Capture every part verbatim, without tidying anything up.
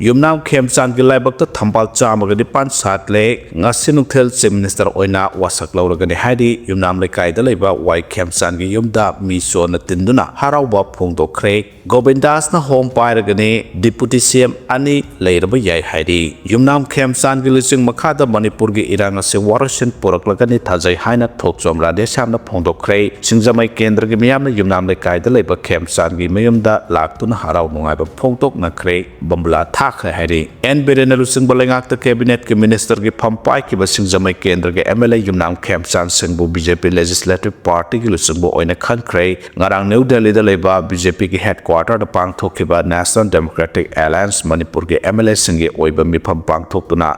ꯌꯨꯝꯅꯥꯝ ꯈꯦꯝꯆꯥꯟꯒꯤ ꯂꯥꯏꯕꯛꯇ ꯊꯝꯕꯥꯜ ꯆꯥꯝꯃꯒ ꯅꯤꯄꯥꯟ ꯁꯥꯠꯂꯦ꯫ ꯉꯁꯤ ꯅꯨꯡꯊꯤꯜ Chief Minister ꯑꯣꯏꯅ ꯋꯥꯁꯛ ꯂꯧꯔꯒꯅꯤ ꯍꯥꯏꯔꯤ꯫ ꯌꯨꯝꯅꯥꯝ ꯂꯩꯀꯥꯏꯗ ꯂꯩꯕ ꯋꯥꯏ ꯈꯦꯝꯆꯥꯟꯒꯤ ꯌꯨꯝꯗ ꯃꯤ ꯆꯣꯟꯅ ꯇꯤꯟꯗꯨꯅ ꯍꯔꯥꯎꯕ ꯐꯣꯡꯗꯣꯛꯈ꯭ꯔꯦ꯫ ꯒꯣꯕꯤꯟꯗꯥꯁꯅ ꯍꯣꯝ ꯄꯥꯏꯔꯒꯅꯤ, Deputy C M ꯑꯅꯤ ꯂꯩꯔꯕ ꯌꯥꯏ ꯍꯥꯏꯔꯤ꯫ ꯌꯨꯝꯅꯥꯝ ꯈꯦꯝꯆꯥꯟꯒꯤ ꯂꯨꯆꯤꯡ ꯃꯈꯥꯗ ꯃꯅꯤꯄꯨꯔꯒꯤ ꯏꯔꯥꯡ ꯑꯁꯤ ꯋꯥꯔꯣꯏꯁꯤꯟ ꯄꯨꯔꯛꯂꯒꯅꯤ ꯊꯥꯖꯩ ꯍꯥꯏꯅ ꯊꯣꯛꯆꯣꯝ ꯔꯥꯙꯦꯁ꯭ꯌꯥꯝꯅ ꯐꯣꯡꯗꯣꯛꯈ꯭ꯔꯦ꯫ ꯁꯤꯡꯖꯃꯩ ꯀꯦꯟꯗ꯭ꯔꯒꯤ ꯃꯤꯌꯥꯝꯅ ꯌꯨꯝꯅꯥꯝ ꯂꯩꯀꯥꯏꯗ ꯂꯩꯕ ꯈꯦꯝꯆꯥꯟꯒꯤ ꯃꯌꯨꯝꯗ ꯂꯥꯛꯇꯨꯅ ꯍꯔꯥꯎ ꯅꯨꯡꯉꯥꯏꯕ ꯐꯣꯡꯗꯣꯛꯅꯈ꯭ꯔꯦ꯫ ꯕꯝꯕꯨꯂꯥ ꯊꯥꯈ꯭ꯔꯦ ꯍꯥꯏꯔꯤ꯫ ꯑꯦꯟ ꯕꯤꯔꯦꯟꯅ ꯂꯨꯆꯤꯡꯕ ꯂꯩꯉꯥꯛꯇ Cabinet ꯀꯤ Minister ꯒꯤ ꯐꯝ ꯄꯥꯏꯈꯤꯕ ꯁꯤꯡꯖꯃꯩ ꯀꯦꯟꯗ꯭ꯔꯒꯤ M L A Yumnam ꯈꯦꯝꯆꯥꯟ ꯁꯤꯡꯕꯨ B J P Legislative Party ꯒꯤ ꯂꯨꯆꯤꯡꯕ ꯑꯣꯏꯅ ꯈꯟꯈ꯭ꯔꯦ꯫ ꯉꯔꯥꯡ ꯅ꯭ꯌꯨ ꯗꯦꯜꯂꯤꯗ ꯂꯩꯕ B J P ꯒꯤ headquarter ꯗ ꯄꯥꯡꯊꯣꯛꯈꯤꯕ National Democratic Alliance ꯃꯅꯤꯄꯨꯔꯒꯤ M L A ꯁꯤꯡꯒꯤ ꯑꯣꯏꯕ ꯃꯤꯐꯝ ꯄꯥꯡꯊꯣꯛꯇꯨꯅ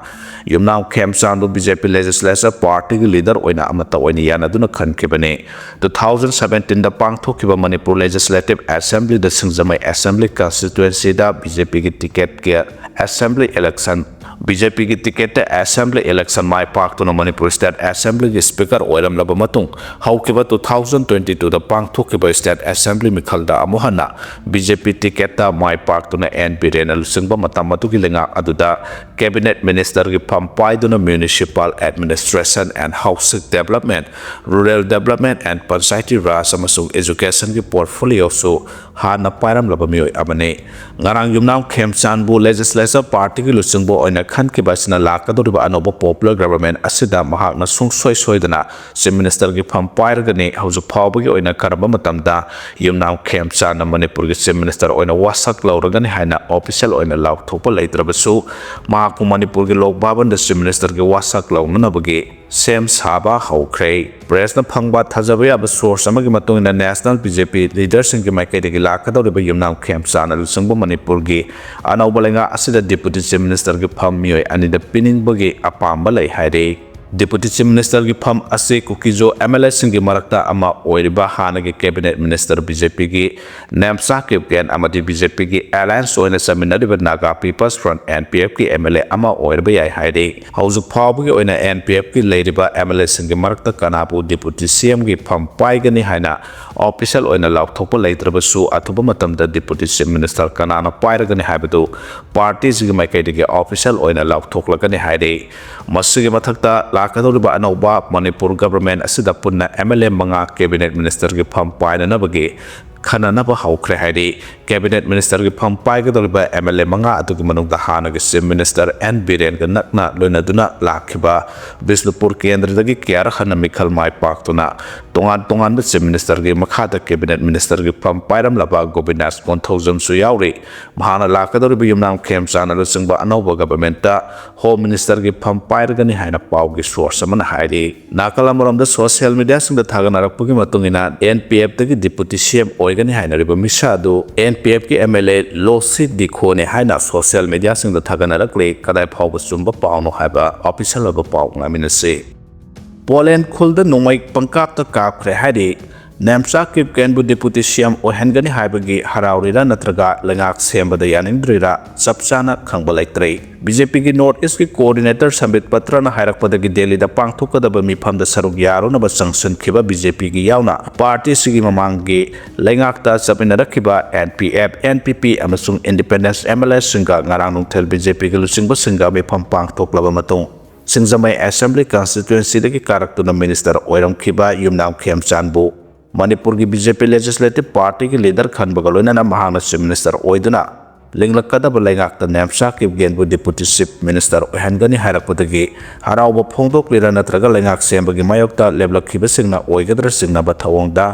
ꯌꯨꯝꯅꯥꯝ ꯈꯦꯝꯆꯥꯟꯕꯨ B J P Legislature Party ꯒꯤ leader ꯑꯣꯏꯅ ꯑꯃꯠꯇ ꯑꯣꯏꯅ ꯌꯥꯅꯗꯨꯅ ꯈꯟꯈꯤꯕꯅꯤ꯫ Two thousand seventeen ꯗ ꯄꯥꯡꯊꯣꯛꯈꯤꯕ ꯃꯅꯤꯄꯨꯔ Legislative Assembly ꯗ ꯁꯤꯡꯖꯃꯩ Assembly Constituency ꯗ B J P ꯒꯤ ticket ꯀꯤ Assembly election, B J P ꯒꯤ ticket ꯇ Assembly election ꯃꯥꯏ ꯄꯥꯛꯇꯨꯅ ꯃꯅꯤꯄꯨꯔ State Assembly ꯒꯤ Speaker ꯑꯣꯏꯔꯝꯂꯕ ꯃꯇꯨꯡ, ꯍꯧꯈꯤꯕ two thousand twenty two ꯗ ꯄꯥꯡꯊꯣꯛꯈꯤꯕ State Assembly ꯃꯤꯈꯜꯗ ꯑꯃꯨꯛ ꯍꯟꯅ B J P ticket ꯇ ꯃꯥꯏ ꯄꯥꯛꯇꯨꯅ ꯑꯦꯟ ꯕꯤꯔꯦꯟꯅ ꯂꯨꯆꯤꯡꯕ ꯃꯇꯝ ꯑꯗꯨꯒꯤ ꯂꯩꯉꯥꯛ ꯑꯗꯨꯗ Cabinet Minister ꯒꯤ ꯐꯝ ꯄꯥꯏꯗꯨꯅ Municipal Administration and Housing Development, Rural Development and Panchayati Raj ꯑꯃꯁꯨꯡ Education ꯒꯤ portfolio ꯁꯨ ꯍꯥꯟꯅ ꯄꯥꯏꯔꯝꯂꯕ ꯃꯤꯑꯣꯏ ꯑꯃꯅꯤ꯫ ꯉꯔꯥꯡ ꯌꯨꯝꯅꯥꯝ ꯈꯦꯝꯆꯥꯟꯕꯨ Legislature Party ꯒꯤ ꯂꯨꯆꯤꯡꯕ ꯑꯣꯏꯅ ꯈꯟꯈꯤꯕ ꯑꯁꯤꯅ ꯂꯥꯛꯀꯗꯧꯔꯤꯕ ꯑꯅꯧꯕ popular government ꯑꯁꯤꯗ ꯃꯍꯥꯛꯅ ꯁꯨꯡꯁꯣꯏ ꯁꯣꯏꯗꯅ Chief Minister ꯒꯤ ꯐꯝ ꯄꯥꯏꯔꯒꯅꯤ꯫ ꯍꯧꯖꯤꯛ ꯐꯥꯎꯕꯒꯤ ꯑꯣꯏꯅ ꯀꯔꯝꯕ ꯃꯇꯝꯗ ꯌꯨꯝꯅꯥꯝ ꯈꯦꯝꯆꯥꯟꯅ ꯃꯅꯤꯄꯨꯔꯒꯤ Chief Minister ꯑꯣꯏꯅ ꯋꯥꯁꯛ ꯂꯧꯔꯒꯅꯤ ꯍꯥꯏꯅ official ꯑꯣꯏꯅ ꯂꯥꯎꯊꯣꯛꯄ ꯂꯩꯇ꯭ꯔꯕꯁꯨ, ꯃꯍꯥꯛꯄꯨ ꯃꯅꯤꯄꯨꯔꯒꯤ ꯂꯣꯛ ꯚꯕꯟꯗ Chief Minister ꯒꯤ ꯋꯥꯁꯛ ꯂꯧꯅꯅꯕꯒꯤ ꯁꯦꯝ ꯁꯥꯕ ꯍꯧꯈ꯭ꯔꯦ꯫ Press ꯅ ꯐꯪꯕ ꯊꯥꯖꯕ ꯌꯥꯕ source ꯑꯃꯒꯤ ꯃꯇꯨꯡ ꯏꯟꯅ, National B J P leader ꯁꯤꯡꯒꯤ ꯃꯥꯏꯀꯩꯗꯒꯤ ꯂꯥꯛꯀꯗꯧꯔꯤꯕ ꯌꯨꯝꯅꯥꯝ ꯈꯦꯝꯆꯥꯟꯅ ꯂꯨꯆꯤꯡꯕ ꯃꯅꯤꯄꯨꯔꯒꯤ ꯑꯅꯧꯕ ꯂꯩꯉꯥꯛ ꯑꯁꯤꯗ Deputy Chief Minister ꯒꯤ ꯐꯝ ꯃꯤꯑꯣꯏ ꯑꯅꯤꯗ ꯄꯤꯅꯤꯡꯕꯒꯤ ꯑꯄꯥꯝꯕ ꯂꯩ ꯍꯥꯏꯔꯤ꯫ Deputy Chief Ministerꯒꯤ ꯐꯝ ꯑꯁꯤ ꯀꯨꯀꯤꯖꯣ MLAꯁꯤꯡꯒꯤ ꯃꯔꯛꯇ ꯑꯃ ꯑꯣꯏꯔꯤꯕ ꯍꯥꯟꯅꯒꯤ Cabinet Minister BJPꯒꯤ ꯅꯦꯝꯆꯥ ꯀꯤꯞꯒꯦꯟ ꯑꯃꯗꯤ BJPꯒꯤ alliance ꯑꯣꯏꯅ ꯆꯠꯃꯤꯟꯅꯔꯤꯕ Naga People's Front, NPFꯀꯤ MLA ꯑꯃ ꯑꯣꯏꯔꯕ ꯌꯥꯏ ꯍꯥꯏꯔꯤ꯫ ꯍꯧꯖꯤꯛ ꯐꯥꯎꯕꯒꯤ ꯑꯣꯏꯅ NPFꯀꯤ ꯂꯩꯔꯤꯕ MLAꯁꯤꯡꯒꯤ ꯃꯔꯛꯇ ꯀꯅꯥꯕꯨ Deputy CMꯒꯤ ꯐꯝ ꯄꯥꯏꯒꯅꯤ ꯍꯥꯏꯅ official ꯑꯣꯏꯅ ꯂꯥꯎꯊꯣꯛꯄ ꯂꯩꯇ꯭ꯔꯕꯁꯨ, ꯑꯊꯨꯕ ꯃꯇꯝꯗ Deputy Chief Minister ꯀꯅꯥꯅ ꯄꯥꯏꯔꯒꯅꯤ ꯍꯥꯏꯕꯗꯨ partyꯁꯤꯒꯤ ꯃꯥꯏꯀꯩꯗꯒꯤ official ꯑꯣꯏꯅ ꯂꯥꯎꯊꯣꯛꯂꯒꯅꯤ ꯍꯥꯏꯔꯤ꯫ ꯃꯁꯤꯒꯤ ꯃꯊꯛꯇ, ꯂꯥꯛꯀꯗꯧꯔꯤꯕ ꯑꯅꯧꯕ ꯃꯅꯤꯄꯨꯔ government ꯑꯁꯤꯗ ꯄꯨꯟꯅ MLA ꯃꯉꯥ Cabinet Ministerꯒꯤ ꯐꯝ ꯄꯥꯏꯅꯅꯕꯒꯤ ꯈꯟꯅꯅꯕ ꯍꯧꯈ꯭ꯔꯦ ꯍꯥꯏꯔꯤ꯫ Cabinet Ministerꯒꯤ ꯐꯝ ꯄꯥꯏꯒꯗꯧꯔꯤꯕ MLA ꯃꯉꯥ ꯑꯗꯨꯒꯤ ꯃꯅꯨꯡꯗ ꯍꯥꯟꯅꯒꯤ Chief Minister N ꯕꯤꯔꯦꯟꯒ ꯅꯛꯅ ꯂꯣꯏꯅꯗꯨꯅ ꯂꯥꯛꯈꯤꯕ ꯕꯤꯁꯅꯨꯄꯨꯔ ꯀꯦꯟꯗ꯭ꯔꯗꯒꯤ ꯀꯌꯥꯔꯛ ꯍꯟꯅ ꯃꯤꯈꯜ ꯃꯥꯏ ꯄꯥꯛꯇꯨꯅ ꯇꯣꯉꯥꯟ ꯇꯣꯉꯥꯟꯕ Chief Ministerꯒꯤ ꯃꯈꯥꯗ Cabinet Ministerꯒꯤ ꯐꯝ ꯄꯥꯏꯔꯝꯂꯕ ꯒꯣꯕꯤꯟꯗꯥꯁ ꯀꯣꯟꯊꯧꯖꯝꯁꯨ ꯌꯥꯎꯔꯤ꯫ ꯃꯍꯥꯛꯅ ꯂꯥꯛꯀꯗꯧꯔꯤꯕ ꯌꯨꯝꯅꯥꯝ ꯈꯦꯝꯆꯥꯟꯅ ꯂꯨꯆꯤꯡꯕ ꯑꯅꯧꯕ governmentꯇ Home Ministerꯒꯤ ꯐꯝ ꯄꯥꯏꯔꯒꯅꯤ ꯍꯥꯏꯅ ꯄꯥꯎꯒꯤ source ꯑꯃꯅ ꯍꯥꯏꯔꯤ꯫ ꯅꯥꯀꯜ ꯑꯃꯔꯣꯝꯗ social mediaꯁꯤꯡꯗ ꯊꯥꯒꯠꯅꯔꯛꯄꯒꯤ ꯃꯇꯨꯡ ꯏꯟꯅ, NPFꯇꯒꯤ Deputy CM ꯑꯣꯏꯒꯅꯤ ꯍꯥꯏꯅꯔꯤꯕ ꯃꯤꯁꯛ ꯑꯗꯨ NPFꯀꯤ MLA ꯂꯣꯁꯤ ꯗꯤꯈꯣꯅꯦ ꯍꯥꯏꯅ social mediaꯁꯤꯡꯗ ꯊꯥꯒꯠꯅꯔꯛꯂꯤ꯫ ꯀꯗꯥꯏ ꯐꯥꯎꯕ ꯆꯨꯝꯕ ꯄꯥꯎꯅꯣ ꯍꯥꯏꯕ official ꯑꯣꯏꯕ ꯄꯥꯎ ꯉꯥꯏꯃꯤꯟꯅꯁꯤ꯫ ꯄꯣꯂꯦꯟ ꯈꯨꯜꯗ ꯅꯣꯡꯃꯩ ꯄꯪꯀꯥꯞꯇ ꯀꯥꯞꯈ꯭ꯔꯦ ꯍꯥꯏꯔꯤ꯫ ꯅꯦꯝꯆꯥ ꯀꯤꯞꯒꯦꯟꯕꯨ Deputy CM ꯑꯣꯏꯍꯟꯒꯅꯤ ꯍꯥꯏꯕꯒꯤ ꯍꯔꯥꯎꯔꯤꯔꯥ ꯅꯠꯇ꯭ꯔꯒ ꯂꯩꯉꯥꯛ ꯁꯦꯝꯕꯗ ꯌꯥꯅꯤꯡꯗ꯭ꯔꯤꯔꯥ ꯆꯞ ꯆꯥꯅ ꯈꯪꯕ ꯂꯩꯇ꯭ꯔꯦ꯫ BJPꯒꯤ North Eastꯀꯤ coordinator ꯁꯝꯕꯤꯠ ꯄꯇ꯭ꯔꯅ ꯍꯥꯏꯔꯛꯄꯗꯒꯤ ꯗꯦꯜꯂꯤꯗ ꯄꯥꯡꯊꯣꯛꯀꯗꯕ ꯃꯤꯐꯝꯗ ꯁꯔꯨꯛ ꯌꯥꯔꯨꯅꯕ ꯆꯪꯁꯤꯟꯈꯤꯕ BJPꯒꯤ ꯌꯥꯎꯅ partyꯁꯤꯒꯤ ꯃꯃꯥꯡꯒꯤ ꯂꯩꯉꯥꯛꯇ ꯆꯠꯃꯤꯟꯅꯔꯛꯈꯤꯕ NPF, NPP ꯑꯃꯁꯨꯡ independence MLAꯁꯤꯡꯒ ꯉꯔꯥꯡ ꯅꯨꯡꯊꯤꯜ BJPꯒꯤ ꯂꯨꯆꯤꯡꯕꯁꯤꯡꯒ ꯃꯤꯐꯝ ꯄꯥꯡꯊꯣꯛꯂꯕ ꯃꯇꯨꯡ, ꯁꯤꯡꯖꯃꯩ Assembly Constituencyꯗꯒꯤ ꯀꯥꯔꯛꯇꯨꯅ Minister ꯑꯣꯏꯔꯝꯈꯤꯕ ꯌꯨꯝꯅꯥꯝ ꯈꯦꯝꯆꯥꯟꯕꯨ ꯃꯅꯤꯄꯨꯔꯒꯤ BJP Legislative Partyꯒꯤ leader ꯈꯟꯕꯒ ꯂꯣꯏꯅꯅ ꯃꯍꯥꯛꯅ Chief Minister ꯑꯣꯏꯗꯨꯅ ꯂꯤꯡꯂꯛꯀꯗꯕ ꯂꯩꯉꯥꯛꯇ ꯅꯦꯝꯆꯥ ꯀꯤꯞꯒꯦꯟꯕꯨ Deputy Chief Minister ꯑꯣꯏꯍꯟꯒꯅꯤ ꯍꯥꯏꯔꯛꯄꯗꯒꯤ ꯍꯔꯥꯎꯕ ꯐꯣꯡꯗꯣꯛꯂꯤꯔꯥ ꯅꯠꯇ꯭ꯔꯒ ꯂꯩꯉꯥꯛ ꯁꯦꯝꯕꯒꯤ ꯃꯥꯌꯣꯛꯇ ꯂꯦꯞꯂꯛꯈꯤꯕꯁꯤꯡꯅ ꯑꯣꯏꯒꯗ꯭ꯔꯥ ꯆꯤꯡꯅꯕ ꯊꯧꯑꯣꯡꯗ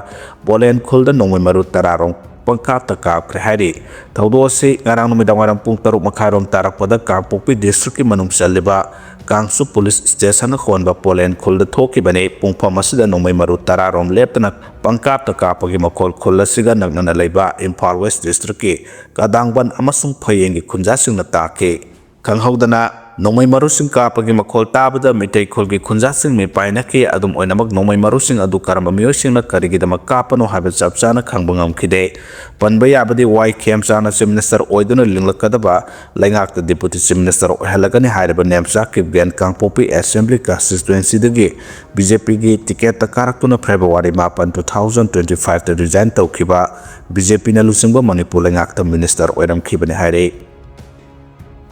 ꯄꯣꯂꯦꯟ ꯈꯨꯜꯗ ꯅꯣꯡꯃꯩ ꯃꯔꯨ ꯇꯔꯥ ꯔꯣꯝ ꯄꯪꯀꯥꯞꯇ ꯀꯥꯞꯈ꯭ꯔꯦ ꯍꯥꯏꯔꯤ꯫ ꯊꯧꯗꯣꯛ ꯑꯁꯤ ꯉꯔꯥꯡ ꯅꯨꯃꯤꯗꯥꯡ ꯋꯥꯏꯔꯝ ꯄꯨꯡ ꯇꯔꯨꯛ ꯃꯈꯥꯏꯔꯣꯝ ꯇꯥꯔꯛꯄꯗ ꯀꯥꯡꯄꯣꯛꯄꯤ districtꯀꯤ ꯃꯅꯨꯡ ꯆꯜꯂꯤꯕ ꯀꯥꯡꯁꯨ police stationꯅ ꯍꯣꯟꯕ ꯄꯣꯂꯦꯟ ꯈꯨꯜꯗ ꯊꯣꯛꯈꯤꯕꯅꯤ꯫ ꯄꯨꯡꯐꯝ ꯑꯁꯤꯗ ꯅꯣꯡꯃꯩ ꯃꯔꯨ ꯇꯔꯥ ꯔꯣꯝ ꯂꯦꯞꯇꯅ ꯄꯪꯀꯥꯞꯇ ꯀꯥꯞꯄꯒꯤ ꯃꯈꯣꯜ ꯈꯨꯜ ꯑꯁꯤꯒ ꯅꯛꯅꯅ ꯂꯩꯕ ꯏꯝꯐꯥꯜ West districtꯀꯤ ꯀꯗꯥꯡꯕꯟ ꯑꯃꯁꯨꯡ ꯐꯌꯦꯡꯒꯤ ꯈꯨꯟꯖꯥꯁꯤꯡꯅ ꯇꯥꯈꯤ꯫ ꯈꯪꯍꯧꯗꯅ ꯅꯣꯡꯃꯩ ꯃꯔꯨꯁꯤꯡ ꯀꯥꯞꯄꯒꯤ ꯃꯈꯣꯜ ꯇꯥꯕꯗ ꯃꯤꯇꯩ ꯈꯨꯜꯒꯤ ꯈꯨꯟꯖꯥꯁꯤꯡ ꯃꯤꯄꯥꯏꯅꯈꯤ꯫ ꯑꯗꯨꯝ ꯑꯣꯏꯅꯃꯛ, ꯅꯣꯡꯃꯩ ꯃꯔꯨꯁꯤꯡ ꯑꯗꯨ ꯀꯔꯝꯕ ꯃꯤꯑꯣꯏꯁꯤꯡꯅ ꯀꯔꯤꯒꯤꯗꯃꯛ ꯀꯥꯞꯄꯅꯣ ꯍꯥꯏꯕ ꯆꯞ ꯆꯥꯅ ꯈꯪꯕ ꯉꯝꯈꯤꯗꯦ꯫ ꯄꯟꯕ ꯌꯥꯕꯗꯤ, ꯋꯥꯏ ꯈꯦꯝꯆꯥꯅ Chief Minister ꯑꯣꯏꯗꯨꯅ ꯂꯤꯡꯂꯛꯀꯗꯕ ꯂꯩꯉꯥꯛꯇ Deputy Chief Minister ꯑꯣꯏꯍꯜꯂꯒꯅꯤ ꯍꯥꯏꯔꯤꯕ ꯅꯦꯝꯆꯥ ꯀꯤꯞꯒꯦꯟ ꯀꯥꯡꯄꯣꯛꯄꯤ Assembly Constituencyꯗꯒꯤ BJPꯒꯤ ticketꯇ ꯀꯥꯔꯛꯇꯨꯅ February ꯃꯥꯄꯟ, two thousand twenty fiveꯇ resign ꯇꯧꯈꯤꯕ BJPꯅ ꯂꯨꯆꯤꯡꯕ ꯃꯅꯤꯄꯨꯔ ꯂꯩꯉꯥꯛꯇ Minister ꯑꯣꯏꯔꯝꯈꯤꯕꯅꯤ ꯍꯥꯏꯔꯤ꯫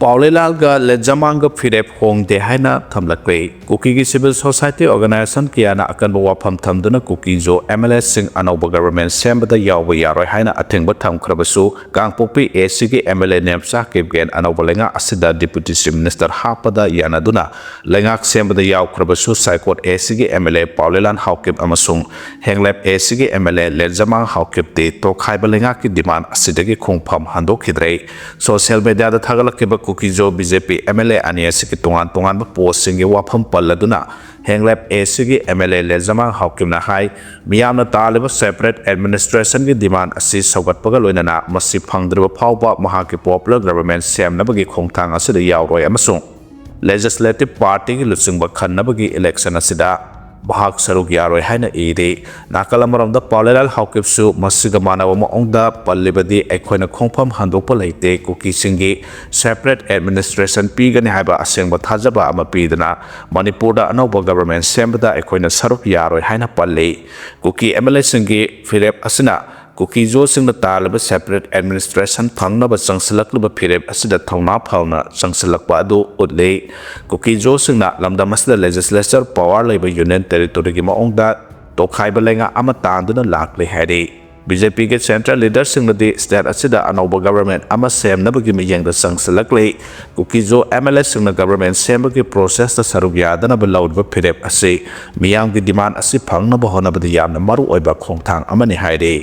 ꯄꯥꯎꯂꯩꯂꯥꯜꯒ ꯂꯦꯟꯖꯃꯥꯡꯒ ꯐꯤꯔꯦꯞ ꯍꯣꯡꯗꯦ ꯍꯥꯏꯅ ꯊꯝꯂꯛꯂꯦ꯫ ꯀꯨꯀꯤꯒꯤ civil society organization ꯀꯌꯥꯅ ꯑꯀꯟꯕ ꯋꯥꯐꯝ ꯊꯝꯗꯨꯅ ꯀꯨꯀꯤ ꯖꯣ MLAꯁꯤꯡ ꯑꯅꯧꯕ government ꯁꯦꯝꯕꯗ ꯌꯥꯎꯕ ꯌꯥꯔꯣꯏ ꯍꯥꯏꯅ ꯑꯊꯤꯡꯕ ꯊꯝꯈ꯭ꯔꯕꯁꯨ, ꯀꯥꯡꯄꯣꯛꯄꯤ ACꯒꯤ MLA ꯅꯦꯝꯆꯥ ꯀꯤꯞꯒꯦꯟ ꯑꯅꯧꯕ ꯂꯩꯉꯥꯛ ꯑꯁꯤꯗ Deputy Chief Minister ꯍꯥꯞꯄꯗ ꯌꯥꯅꯗꯨꯅ ꯂꯩꯉꯥꯛ ꯁꯦꯝꯕꯗ ꯌꯥꯎꯈ꯭ꯔꯕꯁꯨ, ꯁꯥꯏꯀꯣꯠ ACꯒꯤ MLA ꯄꯥꯎꯂꯩꯂꯥꯜ ꯍꯥꯎꯀꯤꯞ ꯑꯃꯁꯨꯡ ꯍꯦꯡꯂꯦꯞ ACꯒꯤ MLA ꯂꯦꯟꯖꯃꯥꯡ ꯍꯥꯎꯀꯤꯞꯇꯤ ꯇꯣꯈꯥꯏꯕ ꯂꯩꯉꯥꯛꯀꯤ demand ꯑꯁꯤꯗꯒꯤ ꯈꯣꯡꯐꯝ ꯍꯟꯗꯣꯛꯈꯤꯗ꯭ꯔꯦ꯫ Social mediaꯗ ꯊꯥꯒꯠꯂꯛꯈꯤꯕ ꯀꯨꯀꯤꯖꯣ BJP MLA ꯑꯅꯤ ꯑꯁꯤꯒꯤ ꯇꯣꯉꯥꯟ ꯇꯣꯉꯥꯟꯕ postꯁꯤꯡꯒꯤ ꯋꯥꯐꯝ ꯄꯜꯂꯗꯨꯅ ꯍꯦꯡꯂꯦꯞ ACꯒꯤ MLA ꯂꯦꯟꯖꯃꯥꯡ ꯍꯥꯎꯀꯤꯞꯅ ꯍꯥꯏ, ꯃꯤꯌꯥꯝꯅ ꯇꯥꯜꯂꯤꯕ separate administrationꯒꯤ demand ꯑꯁꯤ ꯁꯧꯒꯠꯄꯒ ꯂꯣꯏꯅꯅ ꯃꯁꯤ ꯐꯪꯗ꯭ꯔꯤꯕ ꯐꯥꯎꯕ ꯃꯍꯥꯛꯀꯤ popular government ꯁꯦꯝꯅꯕꯒꯤ ꯈꯣꯡꯊꯥꯡ ꯑꯁꯤꯗ ꯌꯥꯎꯔꯣꯏ ꯑꯃꯁꯨꯡ Legislative Partyꯒꯤ ꯂꯨꯆꯤꯡꯕ ꯈꯟꯅꯕꯒꯤ election ꯑꯁꯤꯗ ꯃꯍꯥꯛ ꯁꯔꯨꯛ ꯌꯥꯔꯣꯏ ꯍꯥꯏꯅ ꯏꯔꯤ꯫ ꯅꯥꯀꯜ ꯑꯃꯔꯣꯝꯗ ꯄꯥꯎꯂꯩꯂꯥꯜ ꯍꯥꯎꯀꯤꯞꯁꯨ ꯃꯁꯤꯒ ꯃꯥꯟꯅꯕ ꯃꯑꯣꯡꯗ ꯄꯜꯂꯤꯕꯗꯤ, ꯑꯩꯈꯣꯏꯅ ꯈꯣꯡꯐꯝ ꯍꯟꯗꯣꯛꯄ ꯂꯩꯇꯦ, ꯀꯨꯀꯤꯁꯤꯡꯒꯤ separate administration ꯄꯤꯒꯅꯤ ꯍꯥꯏꯕ ꯑꯁꯦꯡꯕ ꯊꯥꯖꯕ ꯑꯃ ꯄꯤꯗꯨꯅ ꯃꯅꯤꯄꯨꯔꯗ ꯑꯅꯧꯕ government ꯁꯦꯝꯕꯗ ꯑꯩꯈꯣꯏꯅ ꯁꯔꯨꯛ ꯌꯥꯔꯣꯏ ꯍꯥꯏꯅ ꯄꯜꯂꯤ꯫ ꯀꯨꯀꯤ MLAꯁꯤꯡꯒꯤ ꯐꯤꯔꯦꯞ ꯑꯁꯤꯅ ꯀꯨꯀꯤ ꯖꯣꯁꯤꯡꯅ ꯇꯥꯜꯂꯤꯕ separate administration ꯐꯪꯅꯕ ꯆꯪꯁꯤꯜꯂꯛꯂꯤꯕ ꯐꯤꯔꯦꯞ ꯑꯁꯤꯗ ꯊꯧꯅꯥ ꯐꯅ ꯆꯪꯁꯤꯜꯂꯛꯄ ꯑꯗꯨ ꯎꯠꯂꯤ꯫ ꯀꯨꯀꯤ ꯖꯣꯁꯤꯡꯅ ꯂꯝꯗꯝ ꯑꯁꯤꯗ legislature power ꯂꯩꯕ union territoryꯒꯤ ꯃꯑꯣꯡꯗ ꯇꯣꯈꯥꯏꯕ ꯂꯩꯉꯥꯛ ꯑꯃ ꯇꯥꯟꯗꯨꯅ ꯂꯥꯛꯂꯤ ꯍꯥꯏꯔꯤ꯫ BJPꯒꯤ central leaderꯁꯤꯡꯅꯗꯤ state ꯑꯁꯤꯗ ꯑꯅꯧꯕ government ꯑꯃ ꯁꯦꯝꯅꯕꯒꯤ ꯃꯤꯠꯌꯦꯡꯗ ꯆꯪꯁꯤꯜꯂꯛꯂꯤ꯫ ꯀꯨꯀꯤ ꯖꯣ MLAꯁꯤꯡꯅ government ꯁꯦꯝꯕꯒꯤ processꯇ ꯁꯔꯨꯛ ꯌꯥꯗꯅꯕ ꯂꯧꯔꯤꯕ ꯐꯤꯔꯦꯞ ꯑꯁꯤ ꯃꯤꯌꯥꯝꯒꯤ demand ꯑꯁꯤ ꯐꯪꯅꯕ ꯍꯣꯠꯅꯕꯗ ꯌꯥꯝꯅ ꯃꯔꯨ ꯑꯣꯏꯕ ꯈꯣꯡꯊꯥꯡ ꯑꯃꯅꯤ ꯍꯥꯏꯔꯤ꯫